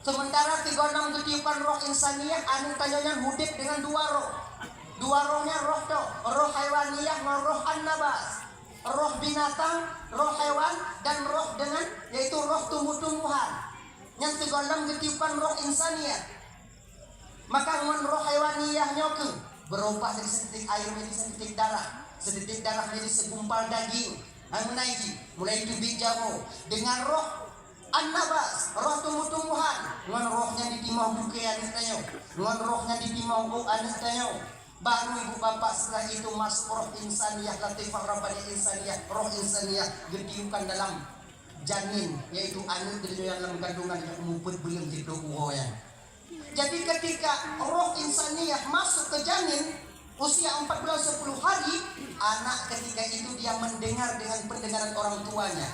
Sementara sigohlom geutiupkan roh insaniah, aneuk tanyoe nyan udeb dengan dua roh. Dua roh nyan roh toh, roh haiwaniyah ngon roh an-nabas. Roh binatang, roh haiwan, dan roh dengan, yaitu roh tumbuh-tumbuhan. Nyan sigohlom geutiupkan roh insaniah. Maka ngon roh haiwaniyah nyoe keuh, beurubah dari setitik air menjadi setitik darah, setitik darah menjadi segumpal daging. Hai, mulai jih, mulai teubiet jaroe. Dengan roh an-nabas, roh tumbuh-tumbuhan, ngon roh nyan ditimoh bukée aneuk tanyoe, ngon roh nyan ditimoh ôk aneuk tanyoe. Baru ibu bapak setelah itu masuk roh insaniah, latifah rabbaniyah insaniah, roh insaniah geutiupkan dalam janin, yaitu aneuk tanyoe nyang lam kandungan nyang umur peuet buleuen jeuet dua uroe nyan. Jadi ketika roh insaniah masuk ke janin, usia empat bulan sepuluh hari, anak ketika itu dia mendengar dengan pendengaran orang tuanya.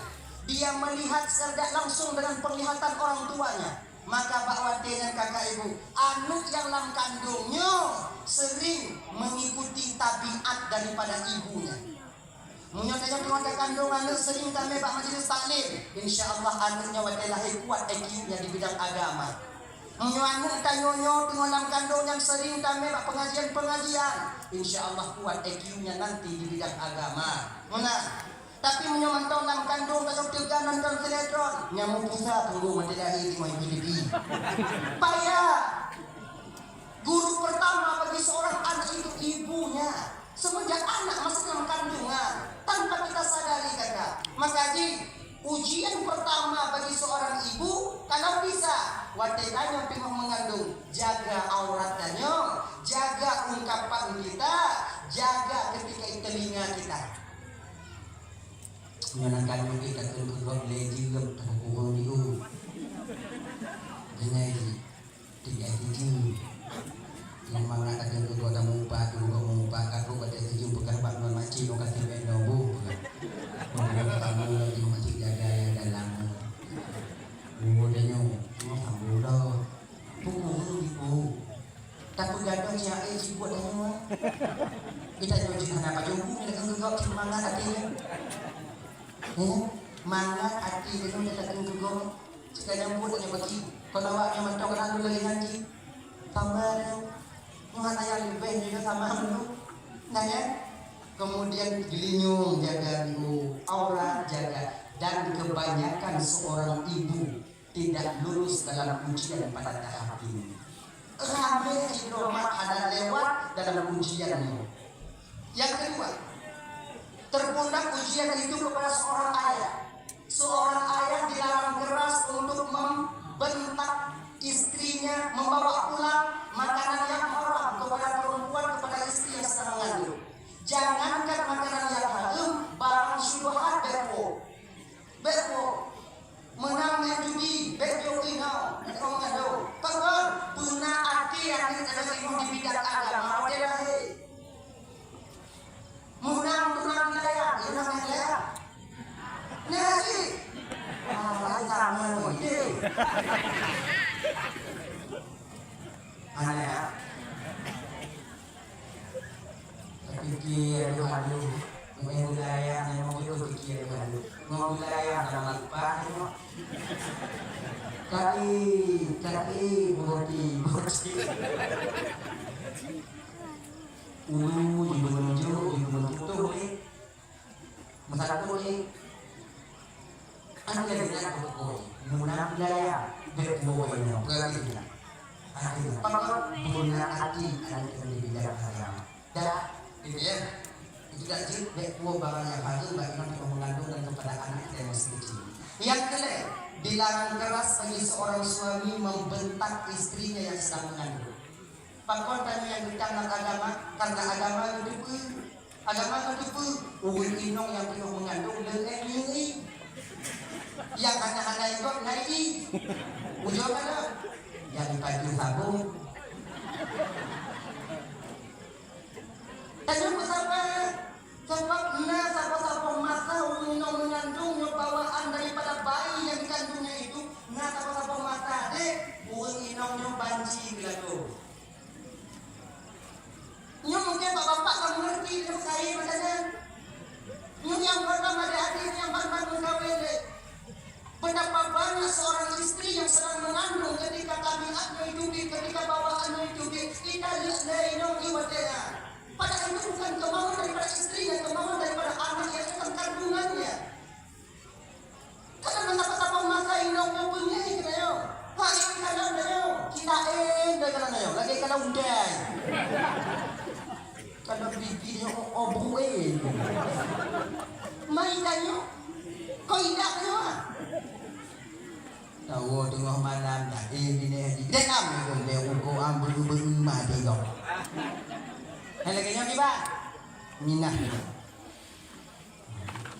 Dia melihat secara tidak langsung dengan penglihatan orang tuanya. Maka bak watée nyan kakak ibu, aneuk nyang lam kandong nyoe sering mengikuti tabiat daripada ibunya. Meunyoe tanyoe teungoh takandong aneuk, sering tamé bak majelis taklim, insya Allah aneuk nyoe watée lahé kuat I Q-nya di bidang agama. Meunyoe aneuk tanyoe nyoe teungoh lam kandong nyang sering tamé bak pengajian-pengajian, insya Allah kuat I Q-nya nanti di bidang agama. Meunan. Tapi meunyoe mantong lam kandong ka teuga nonton sinetron, nyan meupusa punggong watée lahé di moh P D P. Payah! Guru pertama bagi seorang anak itu ibunya. Semenjak anak masih dalam kandungan, tanpa kita sadari, kakak. Maka jih, ujian pertama bagi seorang ibu, kalau bisa, watée tanyoe teungoh mengandung, jaga aurat tanyoe, jaga ungkapan kita, jaga ketika telinga kita. Nyan akan mungkin takheun keu gob lé jeuem, takheun keu gob liu. Dengai jih. Tiga tujuh. Nyang mangat akan keudua dan meupat, keudua meupat, ka trok bak tiga tujuh peugah bak Nuan Macik, "Nyoe ka sibék noe boh," peugah. Nyoe ka tamu lom di Macik jaga nyang dalam. Nyoe dah nyoe, nyoe sambung dah. Pukul tu ibu. Tapi gadoh siat eh, sibuk dah nyoe. Kita nyoe jih hana pajoh bu, ni takheun keu gob mangat até nyoe. Eh, mangat até nyoe takheun keu gob. Seukali nyang buet nyang bagi. Kon awak nyang mantong keunan lôn lagée nyan jih. Tambah dah. Mana yang lebih juga sama dulu. Nah ya. Kemudian geulinyueng jaga dulu, aurat jaga, dan kebanyakan seorang ibu tidak lulus dalam ujian pada tahap ini. Ramé sidroe mak hana lewat dalam ujian nyoe. Yang kedua, terpulang ujian itu kepada seorang ayah. Seorang ayah dilarang keras untuk membentak istrinya, membawa pulang makanan yang haram kepada perempuan, kepada istri yang sedang mengandung. Jangankan makanan yang haram, barang syubhat bèk po. Bèk po. Meunang main judi, bèk jok inoe, bèk meuadoe. Pakon, beuna até aneuk teurimong di bidang agama watèe lahé. Meunang, meunang wilayah, meunang wilayah. Nah, cit. Ah, lain sama, cit. Aneh, ya? Pikir aduh-aduh, meu'en wilayah nyang mau itu pikir aduh-aduh. Mau wilayah dalam lipat tengok. Kaki, kaki, boti, boti. Ulu, judul menunjuk, judul mentutup, eh. Masa tu ni, anu lagèe nyan pokok, muna budaya, bèk buet nyoe, berarti nyan. Artinya, pakon muna até aneuk di bidang agama. Dah, gitu ya. Itu dah jeuet, bèk buet barang yang baru bagi orang yang mengandung dan kepada anak kita yang masih kecil. Yang kelima, dilarang keras bagi seorang suami membentak istrinya yang sedang mengandung. Pakon tanyoe nyang geutang lam agama, karena agama geuteupeue. Agama geuteupeue, ureueng inong nyang teungoh meungandong le ék ngieng ié. Nyang hana-hana inong na ié. Ujoe ka lom. Nyang dipajoh sabong. Tanyoe beusaba, sabab na saboh-saboh masa ureueng inong meungandong nyoe bawaan daripada bayi nyang dikandungnya itu, na saboh-saboh masa deh ureueng inong nyoe banci geulagoe. Nyoe mungken bapak-bapak ka mengerti, nyoe kayée macam nyan. Nyoe nyang pertama di hadis nyang ban-ban meukawen lé. Betapa banyak seorang istri yang sedang mengandung ketika tabiatnya itu, ketika bawaannya itu, kita lihat lé inong iwatena. Padahal itu bukan kemauan daripada istri dan kemauan daripada anak yang dalam kandungannya. Kadang masa-masa inong nyoe beungéh keunoe. Hai, kadang nyoe. Kita eh, dah kadang nyoe. Lagi kadang udah. Kadang bibi nyoe, oh, oh, bué. Mai tanyoe. Kau indak nyoe. Tahu tengah malam dah. Eh, bini haji. Dah kami pun dia ukur ambil-ukur emas dia kau. Hai, lagi nyoe, Iban. Minah.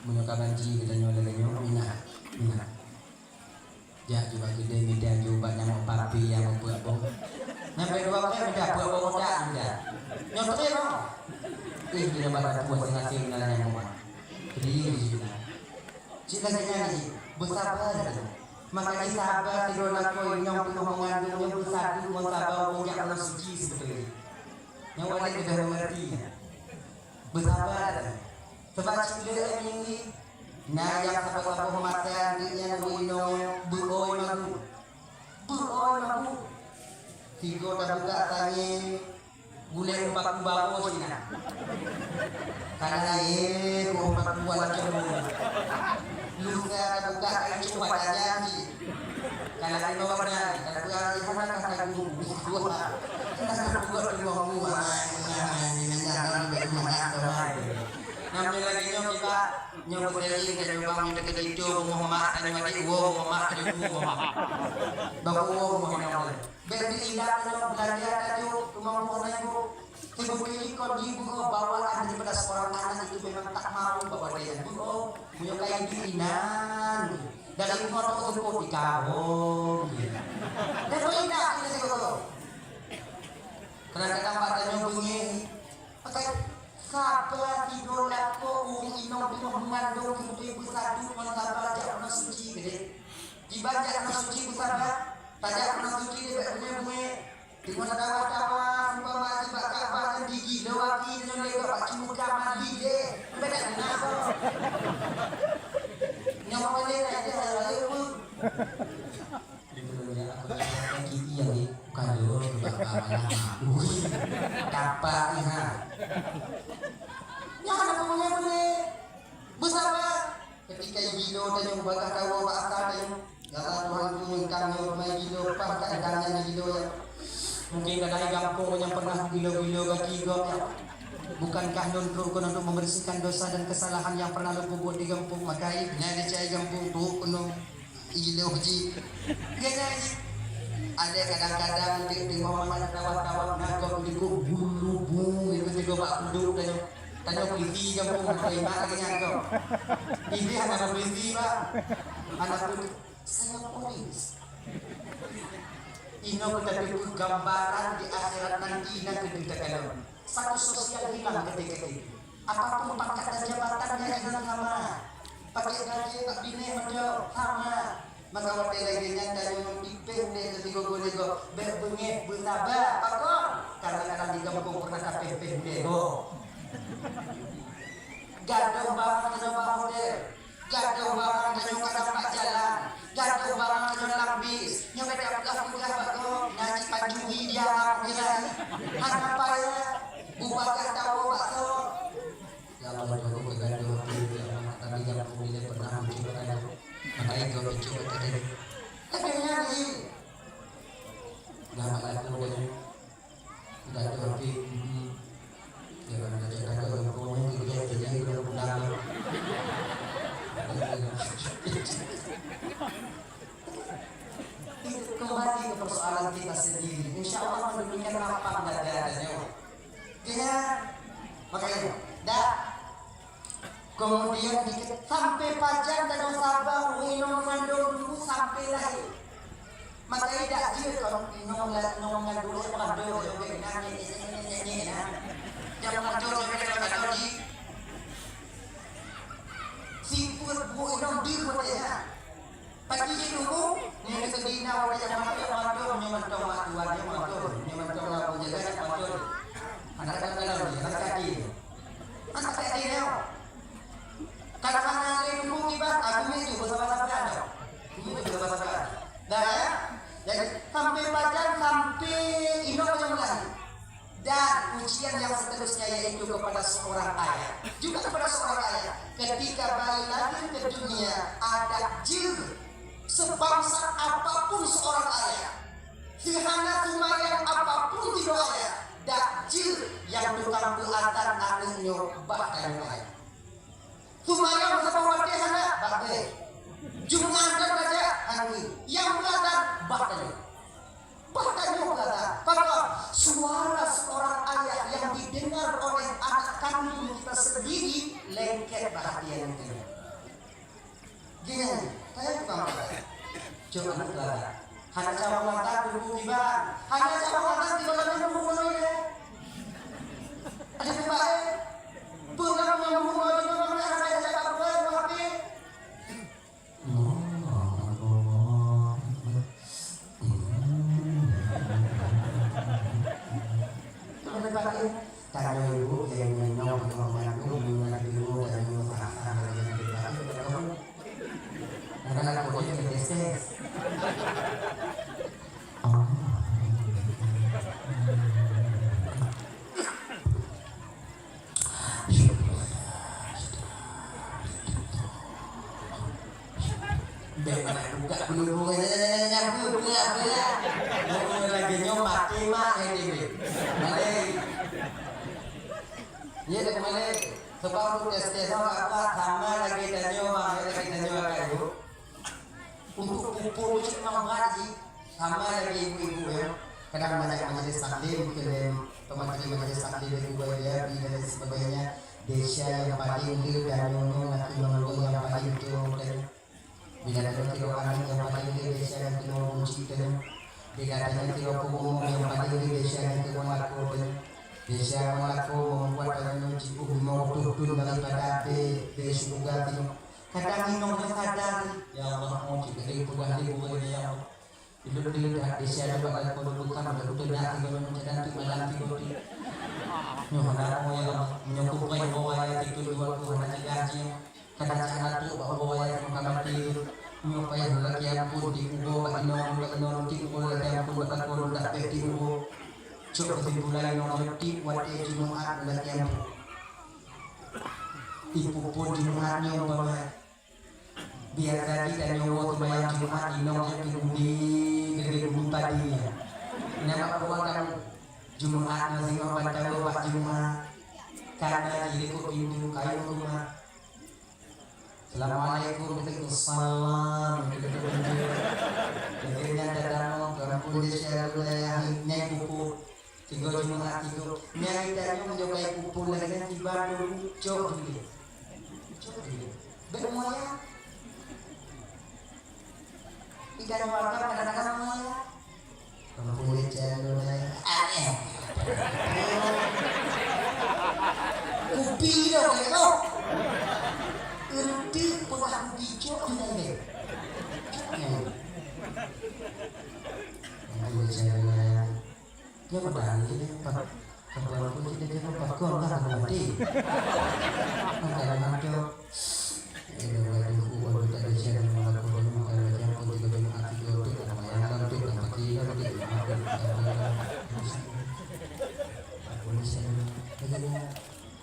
Meunyoe ka banci geutanyoe lagèe nyoe, minah, minah. Jak ju bak keudè, mida ju bak nyang meupapi nyang meupeuet boh. Nyang bak dua pèng mida peuet boh muda mida. Nyoe trép nyoe. Eh, bila bak dapur singaseng na nyang meumat. Jadi, cit lagèe nyan jih, beusaba lagèe nyoe. Maka jih saba sidroe lakoe nyang teungoh meungandong nyoe beusadu ngon saba meujak lam suci sibeutôi jih. Nyoe wajéb keudeh meungerti nyan. Beusaba lagèe nyoe. Sabab cit lé nyoe, na nyang saboh-saboh mata geuhnyan beuinong beuoi magu. Beuoi magu. Sigoe tabuka tangè gulèe paku baro sinan. Kana ye ko paku wala cemu. Lusa tabuka kayu cuba tanya cit. Kalau ada orang berani, tapi orang itu mana kata guru? Wah, kata guru tu mau buat. Namanya lagi nyoe kita, nyoe berdiri kita juga minta kita itu, Muhammad dan Wadi, Muhammad dan Muhammad. Bapak Muhammad. Bèk teuindak nyoe beulanja laju keumanpuan nyan, Bu. Teubukti kon jih beuo bawaan daripada seorang anak itu memang tak mau bawa dia. Beuo, meunyoe ka idup inan, dari umur tu seupôt di kawom. Dan teuindak kita sigoe. Kadang-kadang bak tanyoe beungéh, pakai saba tigo lakoe ureueng inong teungoh meungandong keubeutôi beusadu ngon saba jak meusuci keudeh. Kiban jak meusuci beusaba, tajak meusuci deh bèk beungéh-beungéh. Teuma tawa-tawa, umpama sibak Ka'bah nyan digilo aki nyoe lé bak cuka mandi deh. Beda dengan apa? Nyawa lé aja saya lalu. Di belum ya, aku tak ada lagi iya ni. Bukan dulu, bukan apa. Ui, tapak ni, ha. Nyan aku punya boleh. Beusaba. Ketika gilo tanyoe bagaih tawoe bak asa tanyoe. Ya Allah, Tuhan, tunjukkan nyoe mai gilo, paih ka edang nyan gilo, ya. Mungkin ada di gampông nyang pernah gilo-gilo gaki gob, ya. Bukankah lôn trok keunoe untuk membersihkan dosa dan kesalahan yang pernah lôn perbuat di gampông? Maka, eh, nyan di cai gampông tu keunoe. Iloh jih. Gaya jih. Ada kadang-kadang di, di momen tawak-tawak na gob di ku bulu bu, itu juga bak kuduk tanya. Tanya polisi gampông, ada iman lagi nyan kau. Ini hana polisi, Pak. Hana polisi. Saya polis. Inoe kita teupeue gambaran di akhirat nanti na keu kita kalon. Status sosial hilang ketika itu. Apapun pangkat dan jabatan yang hilang sama. Pakai gaji tak bini macam sama. Maka watèe lagèe nyan tanyoe tipéh lé sigoe-goe lé gob, bèk beungéh, beusaba, pakon? Kadang-kadang di gampông pernah tapéh-péh lé gob. Gadôh barang tanyoe bak hotel, gadôh barang tanyoe kadang bak jalan, gadôh barang tanyoe lam bis. Nyoe bèk tapeugah-peugah bak gob, na cit pancuri dia lam akhirat. Hana payah, bubagaih tawoe bak gob. Ya Allah, jauh keu gadoh hati, ya Allah, kami nyang peumiléh pernah muncul gadoh. Maka itu muncul gadoh. Tapi nyan ni. Dah malam tu gadoh. Gadoh hati. Hmm. Ya Allah, nak cakap gadoh, gadoh, gadoh, gadoh, gadoh, gadoh. Kembali ke persoalan kita sendiri. Insya Allah, demikian lapang dada dan nyawa. Kena, makanya, dah. Kemudian dikit, sampai pajan dan sabar, ureueng inong mengandung dulu sampai lahir. Maka tidak dia kalau inong la-, inong mengandung dia mengandung, dia mengandung, dia mengandung, dia mengandung, dia mengandung, dia mengandung, di siput bu inong di kota ya. Pagi jih dulu, nyoe seudina watèe nyang mantöng, mantöng, nyoe mantong mak tuan, nyoe mantong, nyoe mantong mak jaga, nyoe mantong. Anak dalam-dalam ni, anak kaki ni. Anak kaki ni, oh. Kalau hana lé dulu kiban, aku ni tu bersama-sama ada. Aku ni tu bersama-sama ada. Dah, ya? Jadi, sampai pajan, sampai inong yang lahir. Dan ujian yang seterusnya yaitu kepada seorang ayah. Juga kepada seorang ayah. Ketika bayi lahir ke dunia, adak jeuh sebangsa apapun seorang ayah. Sihana seumayang apapun sidroe ayah, dak jeuh nyang tukang peuatan aneuk nyoe bah tanyoe ayah. Seumayang saboh watèe hana, bah bèk. Jumaat dan raja, hana. Nyang beuratan, bah tanyoe. Bah tanyoe beuratan. Pakon, suara seorang ayah yang didengar oleh anak kandung kita sendiri lengket bak hati aneuk nyoe. Gini, saya tukang beuratan. Cok aneuk beuratan. Hana cabang mata, tubuh kiban. Hana cabang mata, tiba lagi tubuh mulai, ya. Ada tempat, eh. Pulang yang buku mau juga, mana ada yang cakap, bukan, bukan, tapi. Ada tempat, eh. Tanyoe ibu nyang nyoe nyoe nyoe nyoe nyoe nyoe nyoe nyoe nyoe nyoe. Kadang-kadang boleh kena tes-tes. Bèk nak buka peuluru nyan, nyan, nyan, nyan, nyan, nyan. Nyoe lagèe nyoe maté mak, eh, dia. Malèe. Iya, dah malèe. Sebab untuk tes-tes awak kuat sama lagèe tanyoe, bang, ya, lagèe tanyoe akai ibu. Untuk pupuk cit memang berat, ji. Sama lagèe ibu-ibu, ya. Kadang banyak majelis taklim, keu pemateri majelis taklim, ibu, ya, dan lain sebagainya. Desya nyang paleng le dan nyoe-nyoe na keunoe nyang paleng tueng teuh. Bila tanyoe sidroe aneuk nyang paleng le desya nyang keunoe gunci teuh. Bila tanyoe sidroe peurumoh nyang paleng le desya nyang keunoe lakoe teuh. Desya nyang lakoe membuat tanyoe jiôh lima reutôh thôn daripada api, api syeuruga teuh. Kadang inong nyoe sadar, "Ya Allah, mau cit lé peugah lé buleuen nyoe, ya Allah." Ilôn di that desya nyoe bak lakoe lôn bukam, lôn teunak tiga nyoe, meucadan teuk malam tiga teuk. Nyoe hana mo, ya Allah, meunyoe kupreh woe raya tikot luwa ku hana cegah jih. Kadang cak hana trok bak woe raya teuk ka maté. Nyoe payah lôn lakèe ampôn di uroe bak inong, bak inong di uroe lakèe ampôn bak lakoe lôn dak bèk di uroe. Cok keusimpulan nyoe, tiep watèe Jumat lagèe nyan. Ipuphon Jumat nyoe umpama biasa jih tanyoe woe seumayang Jumat inong jak keu gudi, keu gudi padi nyan. Nyan bak peue kamoe Jumat nyoe singoh ban tawoe bak Jumat. Kana jih likot pintoe kayue Jumat. Assalamualaikum, waalaikumsalam. Lagèe nyan tatamu, keu ampôn desya lôn nyang pupuk. Tiga Jumat tiga. Nyang tanyoe meunyoe bai pupuk lagèe nyan tiba dulu cok dulu. Cok dulu. Bèk moya. Ikan warga kadang-kadang moya. Kupi dong itu. Enti pernah bijak dengan dia. Kupi dong. Dia berani dia. Kapan pun kita jangan pakon lah mati. Maka macam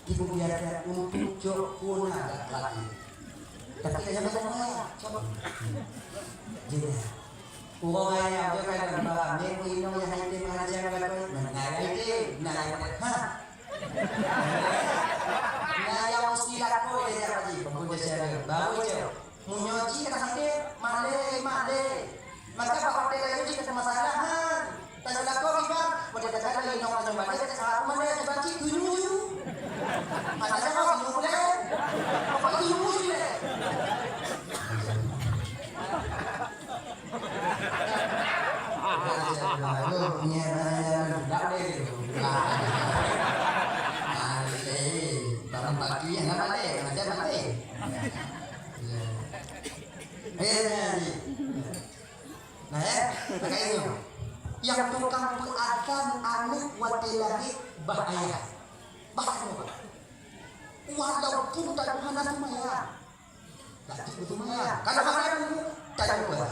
Ibu biasa untuk cok pun agak lagi. Tapi ada yang cok. Jadi, urang ayah tu kan, bah, ni inong yang hai tem aja kan, nah, hai tem, nah, ha. Nah, yang mesti lakukan dia jadi, baru dia cari, baru dia. Meunyoe jih ka sakét, malèe, malèe. Maka bak watèe rayeuk jih ka masalah, han. Tanyong lakoe kiban, watèe teuka lagèe inong tanyong malèe, teuka malèe, kiban cit tuju-tuju. Maka nyan kok tuju puléh. Pokok tuju-tuju lé. Malèe, malèe, malèe. Eh, nah, eh, pakai ini. Yang tukang peuazan aneuk watèe lahé bah ayah. Bah ayah. Walaupun tak hana seumayang. Tapi beuseumayang. Kalau hana ilmu, tak ada kuasa.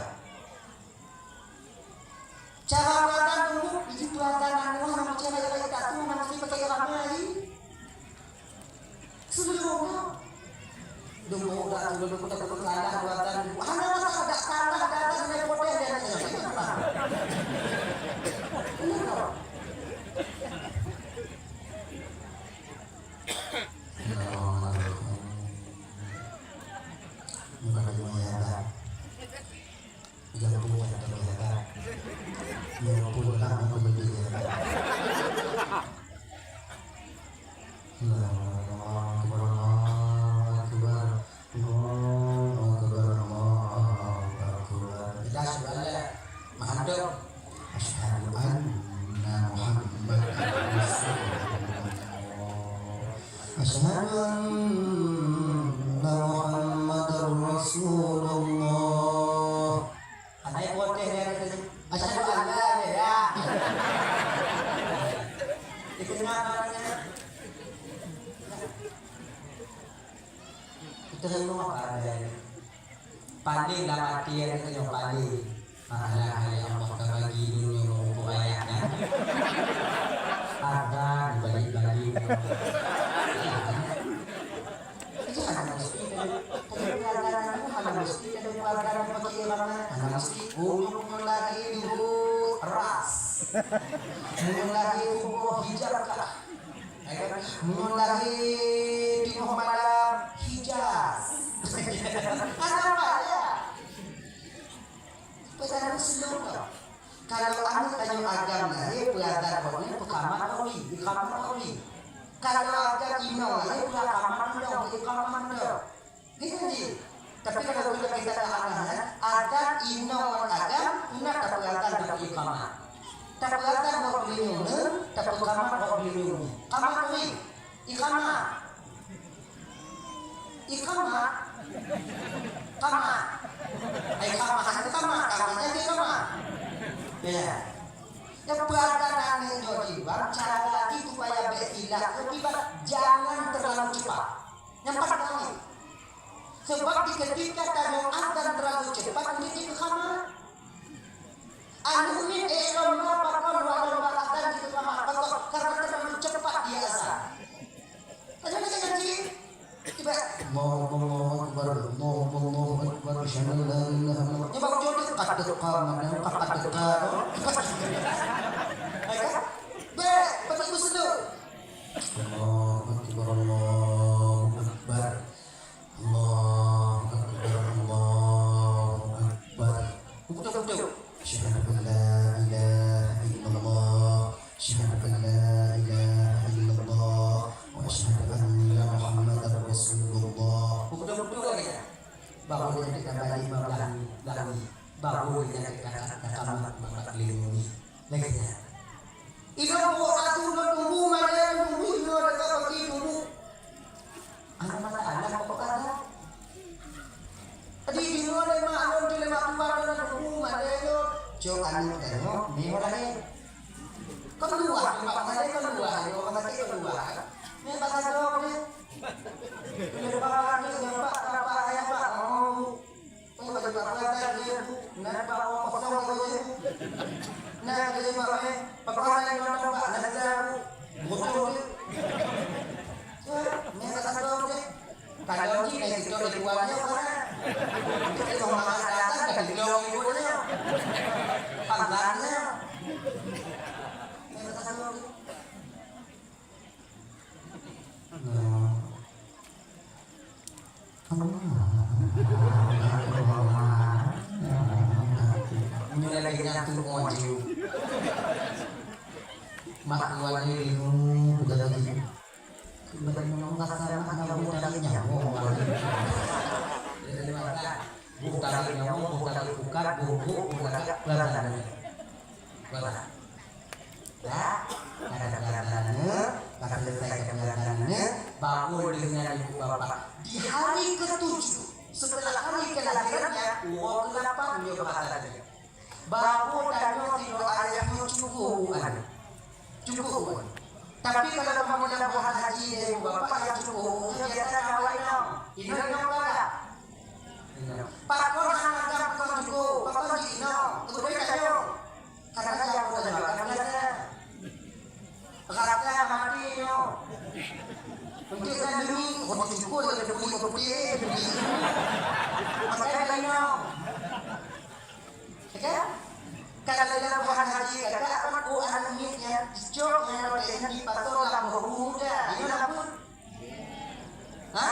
Cara peuazan dulu, biji peuazan anu, nama cara yang lain tak tahu, nama si pakai ramai. Sebelum dulu, dah dulu, dulu, dulu, salah peuazan dulu. Hana masalah, dah salah, dah salah, dah salah, dah salah. Bukan lagi menghadap. Jangan punya atau menghadap. Yang pun lah aku lebih dihadap. Allahu Akbar, Allahu Akbar, Allahu Akbar, Allahu Akbar. Kita sudah mahandap. Asyhadu anna Muhammadar Rasulullah. Asyhadu anna Muhammadar Rasulullah. Andai protes dia kata, "Asyhadu an la ilaha." Dikenal namanya. Kita semua ada. Paling dalam hati yang kita paling. Alah, ya Allah, ka bagi dunia meupuk ayat, kan? Ada dibalik-balik. Itu hana mesti. Tapi pelajaran itu hana mesti ada pelajaran bagi orang lain. Hana mesti. Ulun lagi dulu ras. Ulun lagi tubuh hijab kah? Ya kan? Ulun lagi timuh malam Hijaz. Hana payah. Pesan Muslim tu. Kalau aneuk tanyoe agam lahé, peuazan gobnyan peukamat gobnyan, iqamat gobnyan. Kalau agam inong lahé, peukamat inong, iqamat inong. Gitu ji. Tapi kalau guna kita tak agam, agam inong ngon agam, puna tapeuazan tapeuiqamat. Tapeuazan gobnyan nyoe, tapeukamat gobnyan nyoe. Kamat gobnyan. Iqamah. Iqamah. Qamah. Ai qamah, kan qamah, qamah jadi qamah. Ya. Ya, peuazan aneuk nyoe kiban, cara lagi supaya bèk silap nyoe kiban, jangan terlalu cepat. Nyang paling. Sebab di ketika tanyoe azan terlalu cepat, menjadi iqamah. Aneuk miet, eh, lôn ba pakon, lôn ba azan di iqamah. Ada empat paduka tu. Baik, kan? Baik, paduka satu. Allahu Akbar, Allahu Akbar. Allahu Akbar, Allahu Akbar. Betul, betul. Asyhadu an la ilaha illallah. Asyhadu an la ilaha illallah. Wa asyhadu anna Muhammadar Rasulullah. Betul, betul lagi. Baru dia kata balik bablah ni, bablah ni. Baru dia kata kata mat babah lima ni. Lagi dia. Inoe buet atu lôn tubu, malam tubu, inoe dekat pagi tubu. Anak mata anak apa kata? Tadi inoe lima alun tu lima tuan lôn tubu, malam tu. Cok anu tengok, ni orang ni. Keluar, tempat mana keluar, orang mati keluar. Ni pasal dok ni. Lepas tu, nampak, nampak, nampak. Oh. Oh, baju apa dah dia, Bu? Nak bawa kosong lagi, Bu. Nak beli apa, eh? Pakai yang nak nampak, nak dah, Bu. Bodoh dia. Ya, ni kata kau dia. Kalau ni, eh, kita ada tuannya, bukan? Kita ada orang datang, kita ada orang ibunya. Panggilannya. Ni kata kau dia. Nyoe lagèe nyang tu'oh jih. Mak tuan nyoe ilmu peugah lagèe nyoe. Keubeudôh nyoe rasa mak nyoe buta lagèe nyoe. Buta lagèe nyoe, buta lagèe pukat, bubuk, buta lagèe peugah lagèe nyoe. Peugah. Dah, kada peugah lagèe nyoe, ka selesai peugah lagèe nyoe, bangun deungon ibu bapak. Di hari ketujuh setelah hari kelahirannya, uroe kelapan nyoe bahasa dia. Baru tanyoe sidroe ayah nyoe cukup bukan? Cukup bukan? Tapi kalau kamoe dah buat haji dari bapak yang cukup, biasa kawan nyoe. Inoe nyoe bukan? Pakon hana gam bukan cukup, pakon jinoe, untuk beri tanyoe. Karena yang bukan makan biasa. Rata mati nyoe. Untuk kan demi, oh, cukup, ada beli, ada beli. Makan nyoe. Oke? Kalau dalam bahan haji, kata apa, oh, anak ni, ya, jok, ya, ya, di pasal dalam bahu muda. Ini apa? Ha?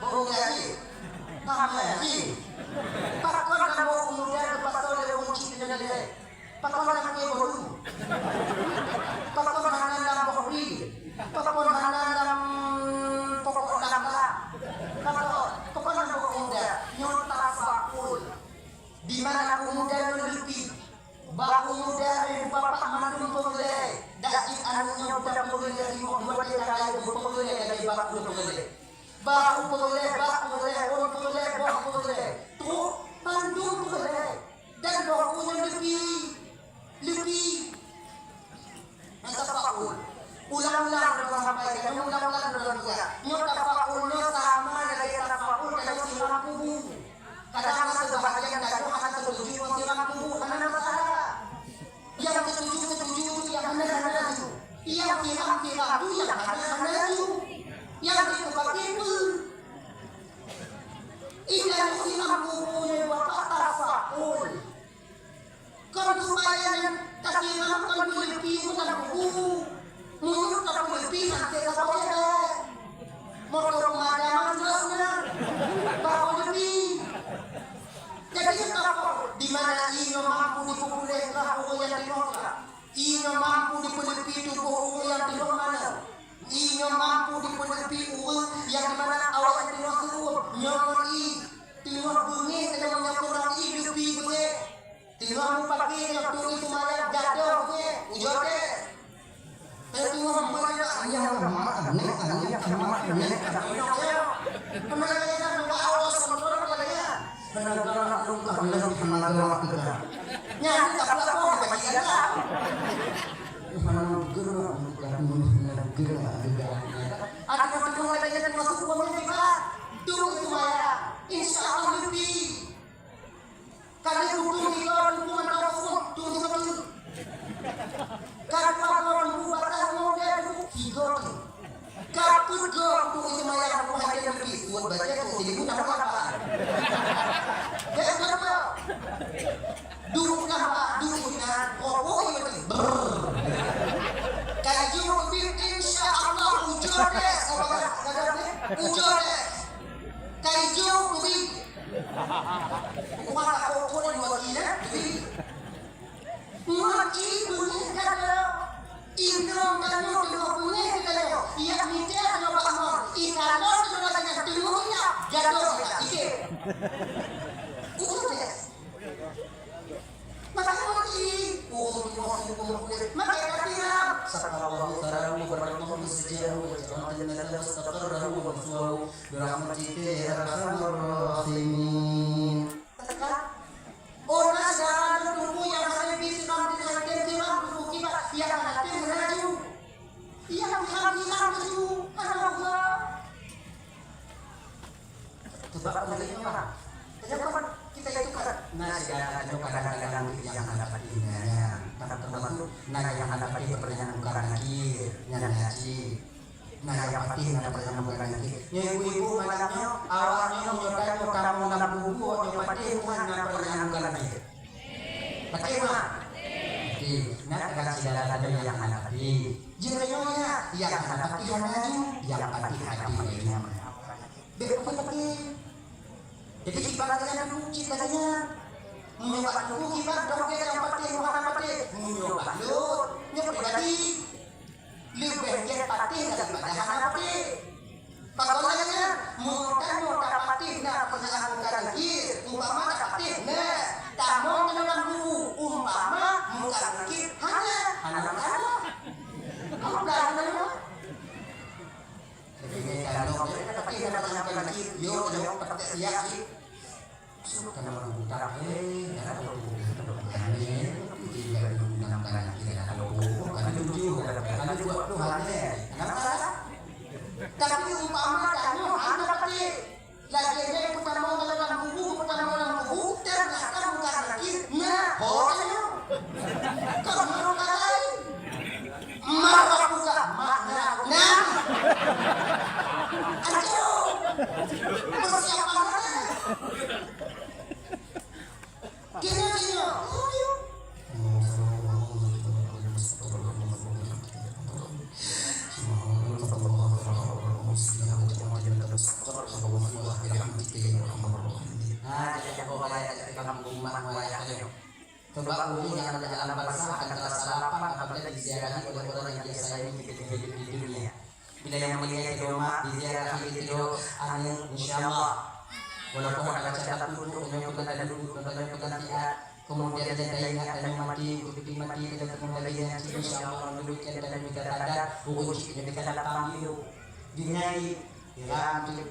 Bahu muda haji. Paham ya, haji? Pakon dalam bahu muda, di pasal dalam kunci dengan dia. Pakon dalam kue baru. Pakon dalam bahu beli. Pakon dalam pokok langka. Pakon, pakon dalam bahu muda. Nyota fakul. Di mana pemuda nyoe leupie, bak pemuda nyoe bapak mandum peureulée, dak jeuet aneuk nyoe budak peureulée, limong dua tiga kali peureulée lagée bak peureulée. Bak peureulée, bak peureulée, ôn peureulée, boh peureulée. Trok mandum peureulée. Dan boh nyoe leupie, leupie. Tafaul. Ulang-ulang droe sampaikan, ulang-ulang droe juga. Nyoe tafaul nyoe sama lagée tafaul tanyoe siram kubu. Kadang masa bahagian tanyoe hana setuju ngon siram kubu, hana masalah. Yang setuju, setuju, yang hana, hana ju. Yang siram, siram ju, yang hana, hana ju. Yang itu pakai pun. Ikan siram kubu nyoe bapak tafaul. Kon supaya nyan tasiram kon beuleupie meunan buku. Meunyoe ka beuleupie hase saboh jadeh. Moto peumadaman jeuet meunan. Bak beuleupie. Jadi seutapa di mana ie nyoe mampu dipeupuléh kah ureuëng nyang tinoh ka? Ie nyoe mampu dipeuleupie tuboh ureuëng nyang tinoh manoe? Ie nyoe mampu dipeuleupie ureuëng nyang di mana awak nyang tinoh seuuem? Nyoe ngon ie tinoh beungéh, keuneuk nyoe keunong ie leupie beungéh. Teungoh mupakè nyoe turi seumayang jadong keu ujoe teuh. Teungoh meubeuna anyang mak aneuk, anyang mak aneuk, aneuk nyoe. Keuneuk lagèe nyan, Allah seumeutoe lagèe nyan. Keuneuk galak lôn ka lôn hana galak teuka. Nyan ka pula kong bagi galak. Hana galak teuka, hana galak teuka. Adak teungoh lagèe nyan, teungoh seukuem nyoe teuka. Turi seumayang. Insya Allah leupie. Ka lheueh tueng tiga, tueng mantong, tueng tiga. Ka dua, dua, tueng batang, tueng tiga. Ka peuet go, tueng seumayang, tueng hai leupie, buet baca, tueng silibu, nama apa? Dek berapa? Duka, duka, kopo itu. Brrr. Kayu bit, insya Allah, ujoe deh. Apa kata, kata ni? Ujoe deh. Kayu bit. Kuat aku pun dua kilo, bit. Ngon ié beungéh gata, inong tanyoe teungoh beungéh gata, jak mita tanyoe bak mon, ikalon tanyoe lagèe nyan teungoh jak, gadoh gata, ikheun. Ujoe deh. Maka ngon ié, oh, teungoh, teungoh, teungoh, maka gata bilang, "Sakarallahu tsarahu wa barakahu sijarahu wa ja'ala jannatahu mustaqarrahu wa mathwahu bi rahmatika ya arhamar rahimin." Teuka. Ona syedara lôn teungku nyang hana bi siram di Tuhan, tem siram teungku kiban nyang hana tem meulaju. Nyang hana bi siram laju, hana Allah. Sebab peundapat nyoe, kenapa kita itu kan na syedara nyoe kadang-kadang nyang hana patéh nyan, teuma-teuma na nyang hana patéh peureulèe mungkar nakir, nyan haji. Na nyang patéh, na nyang bukan patéh. Nyoe ibu-ibu malam nyoe, awak nyoe nyoe tanyoe kamoe lam kubu, nyoe patéh Tuhan na peureulèe nyang bukan patéh. Patéh Tuhan? Patéh. Na kadang syedara tanyoe nyang hana patéh. Jeuet nyoe ya, nyang hana patéh hana nyoe, nyang patéh hana nyoe. Bèk patéh. Jadi, ibarat nyan dulu cit lagèe nyan. Meunyoe bak tuboh ibarat dong gèt nyang patéh, hana patéh. Meunyoe bak lôn, nyoe pribadi. Leubeh gèt patéh daripada hana patéh. Pakon lagèe nyan, meunyoe tanyoe tapatéh na peureulèe mungkar nakir, umpama tapatéh na, tamong dalam kubu, umpama mungkar nakir hana, hana masalah. Apa hana? Jadi, nyan kalau kita pakai nama Tuhan lagi, yo, yo, pakai siap, sih. Suka nama budak, eh, dah tahu, dah tahu, dah tahu, dah tahu, dah tahu, dah tahu, dah tahu, dah tahu, dah tahu, dah tahu, dah tahu. Tapi umpama tanyoe hana pakai, lagèe nyan peutamong dalam kubu, peutamong dalam kubu, terbelakang bukan lagi, nah, ho tanyoe. Kamu orang lain. Mak aku kah? Mak, mak, mak. Aduh. Persiapan mana? Kena, kena. Nah, jadi aku bayar, jadi kamu rumah, bayar, ayo. Sebab ureueng nyang na lam barzakh akan teurasa lapang apabila diziarahi oleh orang yang dia sayangi ketika hidup di dunia. Bila nyang meuninggai keudroe mak, diziarahi keudroe aneuk, insya Allah. Walaupun hana baca buku, tanyoe peugah duek, tanyoe peugah tiat, kemudian nyang taingat tanyoe maté, beutôi maté, tanyoe teungoh lagèe nyan cit, insya Allah, meunurot nyang tanyoe mita tanda, ureueng cit tanyoe mita lapang hidup. Dunia ni, hilang tu.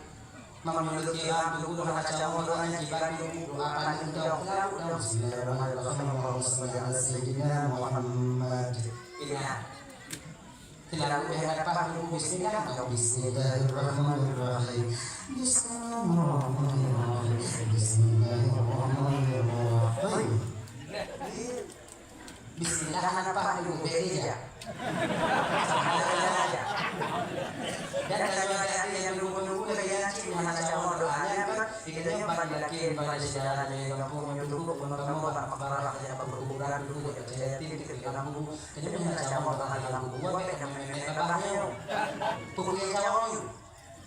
Meunurot kiban, tuku hana cawang doa nyan kiban, doa paling utama. Bismillahirrahmanirrahim. Allahumma shalli ala sayyidina Muhammad. Ingat. Selalu berhadapan dengan bismillah. Bismillahirrahmanirrahim. Bismillahirrahmanirrahim. Bismillahirrahmanirrahim. Bismillah, hana paih dulu, bèk ija. Dan kalau ada yang nunggu-nunggu lagi, yang cik, hana cawang doanya kan, kita nyoba yakin pada sejarah dari kampung yang dulu, kampung kamu, barang-barang yang berkuburan dulu, ya, saya yakin kita kampung, kita hana cawang doa dalam kuburan, kita memang babahnya. Pokoknya cawang.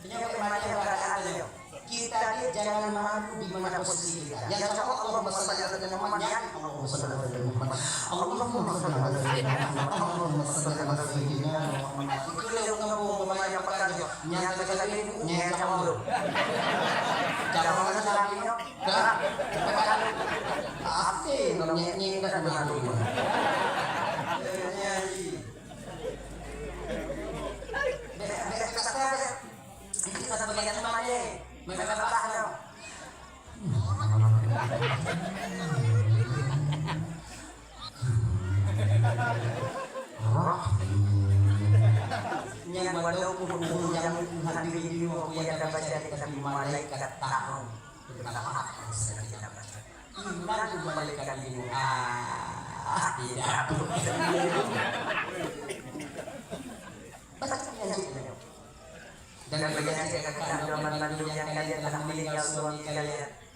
Meunyoe bagaimana keadaan tanyoe, kita ni jangan malu di mana posisi kita. Yang sama, Allahumma shalli ala sayyidina Muhammad, ya. Allahumma shalli ala sayyidina Muhammad. Allahumma shalli ala sayyidina Muhammad. Allahumma shalli ala sayyidina Muhammad. Itu dia orang kampung, pemain apa kan tu? Nyata kali ni, nyata kamu tu. Jangan malu lagi, no. Dah. Apa? Apa? Nyek-nyek dah kena tu. Nyan walau pun ureueng nyang hana geuyue nyang tabaca, tapi malaikat tahu. Iman tu malaikat ini. Ah, tidak. Baca nyan cit. Dan bagi adik kakak, mudah-mudahan dunia kalian telah meninggal suami kalian.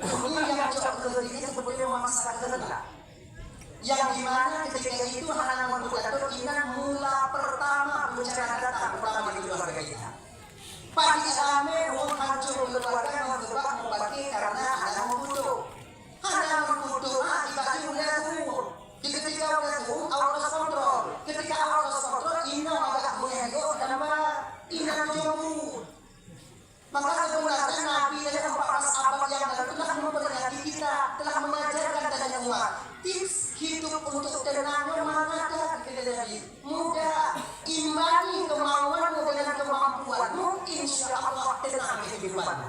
Ini yang cok keu diri seperti memaksa kehendak. Yang dimana ketika itu hana meuputoh inan mula pertama bencana datang pertama di keluarga kita. Padi ramé wong hancur keluarga ngon sebab mubaki karena hana meuputoh. Hana meuputoh mah ibarat ulée tuwoe. Di ketika ulée tuwoe, Allah kontrol. Ketika Allah kontrol, inong agak goyang-goyang tambah, inong jemput. Maka sebenarnya Nabi dari empat belas abad yang lalu telah memperingati kita, telah mengajarkan tanya umat tips hidup untuk tenang dan manfaat kepada Nabi. Mudah, imbangi kemauanmu dengan kemampuanmu, insya Allah tenang kehidupanmu.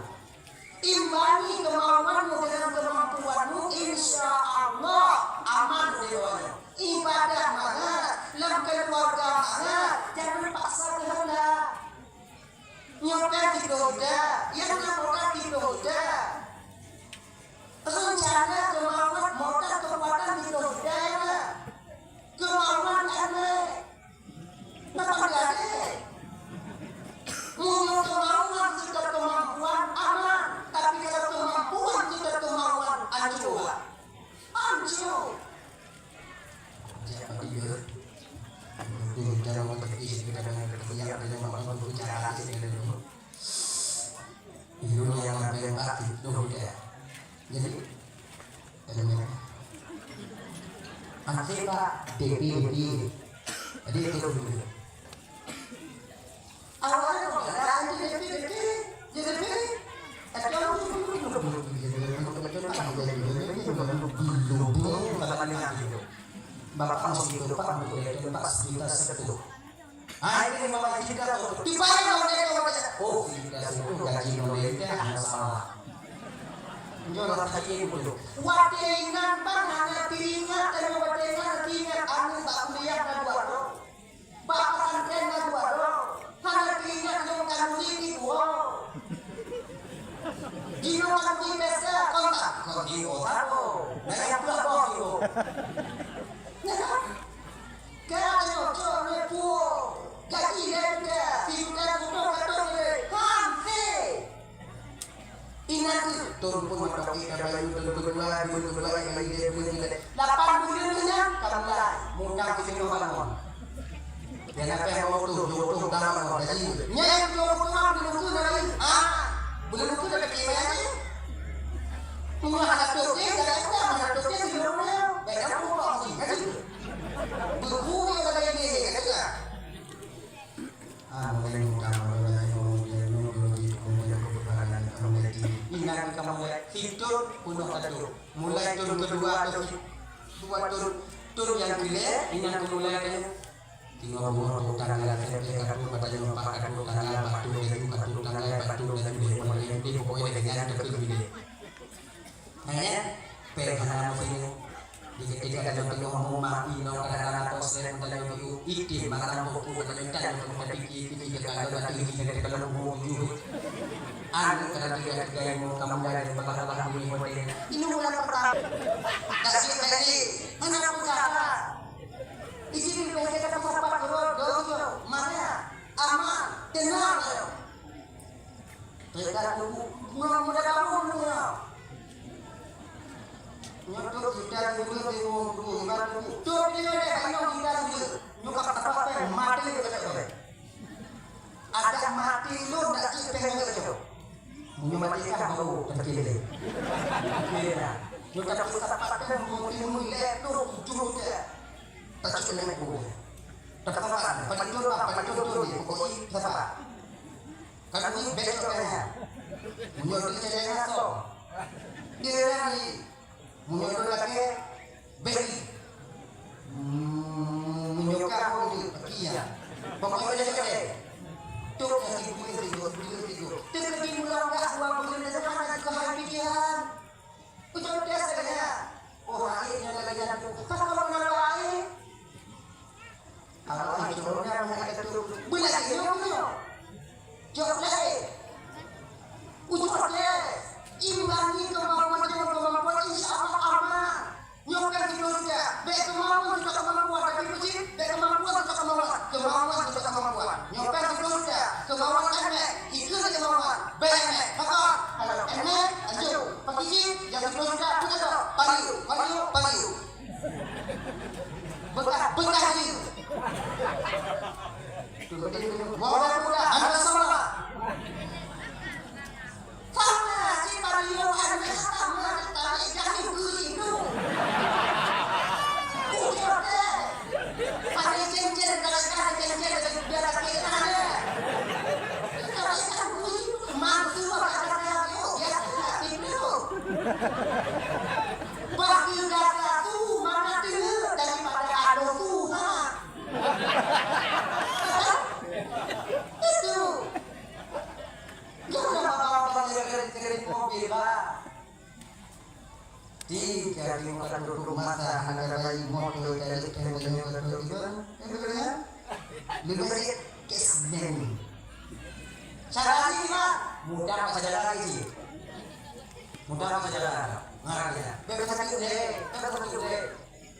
Imbangi kemauanmu dengan kemampuanmu, insya Allah aman dewanya. Ibadah mangat, lam keluarga mangat, jangan paksa kehendak. Nyoe pih dikehendak, nyang na modal dikehendak. Rencana kemauan modal kekuatan dikehendak. Kemauan aneuëk. Napa jadi? Meunyoe kemauan seutôt kemampuan aman, tapi kalau kemampuan seutôt kemauan ancô. Ancô. Siapa dia? Betul cara mengerti, kita mengerti yang ada dalam apa pun cara asing dan dulu. Dulu yang ada yang aktif dulu ya. Jadi, ada merah. Aktif Pak, D P, D P. Jadi itu dulu. Awalnya kok ada aja jadi, jadi, jadi, jadi. Tapi aku tuh dulu, dulu, dulu, dulu, dulu, dulu, dulu, dulu, dulu, dulu, dulu, dulu, dulu, dulu. Bapak masih itu, Pak, dulu, dulu, Pak, sejuta satu. Ah, ini memang cinta tuh. Dibayar oleh dia, Pak. Oh, cinta satu, gaji oleh dia, anak salah. Nyolah lagi itu. Watèe ingat, Bang, hana teuingat, tapi watèe ingat, teuingat, anu, tak kuliah, tak buat, loh. Bak pesantren na dua droe, hana teuingat lôn kanduri tiep uroe. Jinoe kanduri biasa, kon takot jiôh saboh. Na nyang peuet boh jiôh. Ka tanyoe cok lé puwoe, gaji lé juta, sijuta putôh ka trok lé, han sé. Ingat tu, thôn pun meutoki ka bayeue, thôn keudua, buleuen keudua, bayeue lé, buleuen keulhèe. Lapan buleuen nyan ka mulai mutang keu singoh bangon. Dan apa yang mau tu, dua puluh tahun mau gaji. Nyan dua puluh tahun buleuen keudua lagi. Ah, buleuen keudua lagi bayar ni. Cuma hana trok lé, dah dah hana trok lé, buleuen keudua. Bayar pun gaji. Buku yang ada ini, kata dia. Ah, mulai mutang, mulai mutang, mulai mutang, mulai mutang. Thôn peunoh ka trôk. Mulai thôn keudua atau dua thôn, thôn nyang keulhèe, inong keumulai ka nyoe. Singoh beungoh trôk tanggai, sampoe ka trôk, bak tanyoe pat ka trôk tanggai, bak trôk laju, ka trôk tanggai, bak trôk laju, lhèe boh lhèe, lhèe boh lhèe, nyan teupeue bilék. Nyan, péng hana meusineuk. Di ketika tanyoe teungoh meumati nyoe, kadang-kadang lakoe srek tanyoe jiôh item, mata boh pun tanyoe tanyoe teungoh tapike, pike ka kalon ateueh jih, ka kalon bumoe tujoh. Aneuk kadang tiga-tiga ilmu kamu dari bawah-bawah bumi model. Ini bulan pertama. Kasih tadi, mana pun kata. Di sini beda kita pusat pat turun, dojo, mana, aman, tenang, ayo. Tidak tunggu, bulan muda kamu, bulan. Nyoto kita dulu, dulu, dulu, dulu, dulu. Tuh, dia, dia, ayo kita dulu. Nyukap tempat, mati, kita, kita. Adak mati lôn dak cit péng nyoe. Meunyoe mati kah baru terkilé. Oke dah. Nyoe tapi sapat kan mungkin mulai tu tujuh dia. Tak cit péng nyoe. Tepat, pada tu lah, pada tu tu ni, pokok ini sapat. Kan ni besok kan ya. Meunyoe tu jadi ngaso. Dia ni. Meunyoe lôn lakèe, bèk. Hmm, meunyoe ka, oh, dia, pakai ya. Pokoknya dia cakap, eh, tu kasi bukan tidur, tidur, tidur. Tetapi mula enggak buang bulan itu kan ada kehal pikiran. Ucap dia saja. Oh, airnya lagi jatuh. Kalau nak air, Allah, jawabnya malaikat tu, "Beulagèe nyoe, nyoe. Jawab lagèe. Ucok lagèe. Imbangi kemampuan dengan kemampuan, insya Allah aman. Nyoe kan di Indonesia, bèk kemampuan juta kemampuan, tapi mesti bèk kemampuan juta kemampuan, kemampuan juta kemampuan. Nyoe kan di Indonesia, kemauan M X, ikut kemauan, bèk M X, maka kalau M X, lanjut, pakai chip, yang di Indonesia, bukan tak, paliu, paliu, paliu." Bekas, bekas ni. Wah, bekas. Ada salah. Sama, si Mario ada sama, tapi jangan guru itu. Udah deh. Ada cincin, kalau ada cincin, dari biar lagi ada. Kalau ikan guru itu, mantu apa kata dia, oh, dia tidak itu. Bagi gata tu mana teungeut daripada adoe Tuhan. Itu. Jangan bawa-bawa kering-kering mobil, bah. Tiga di muka duduk mata hana bayi moto dari teh menyuka duduk. Itu ya. Lebih baik kes neng. Cara ni mah mudah apa cara lagi? Mudah apa cara? Ngarang ya. Bebas satu deh, bebas satu deh.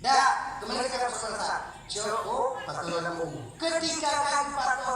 Dah, kembali ke persoalan saya. Cukup, patut dalam umum. Ketika kami patut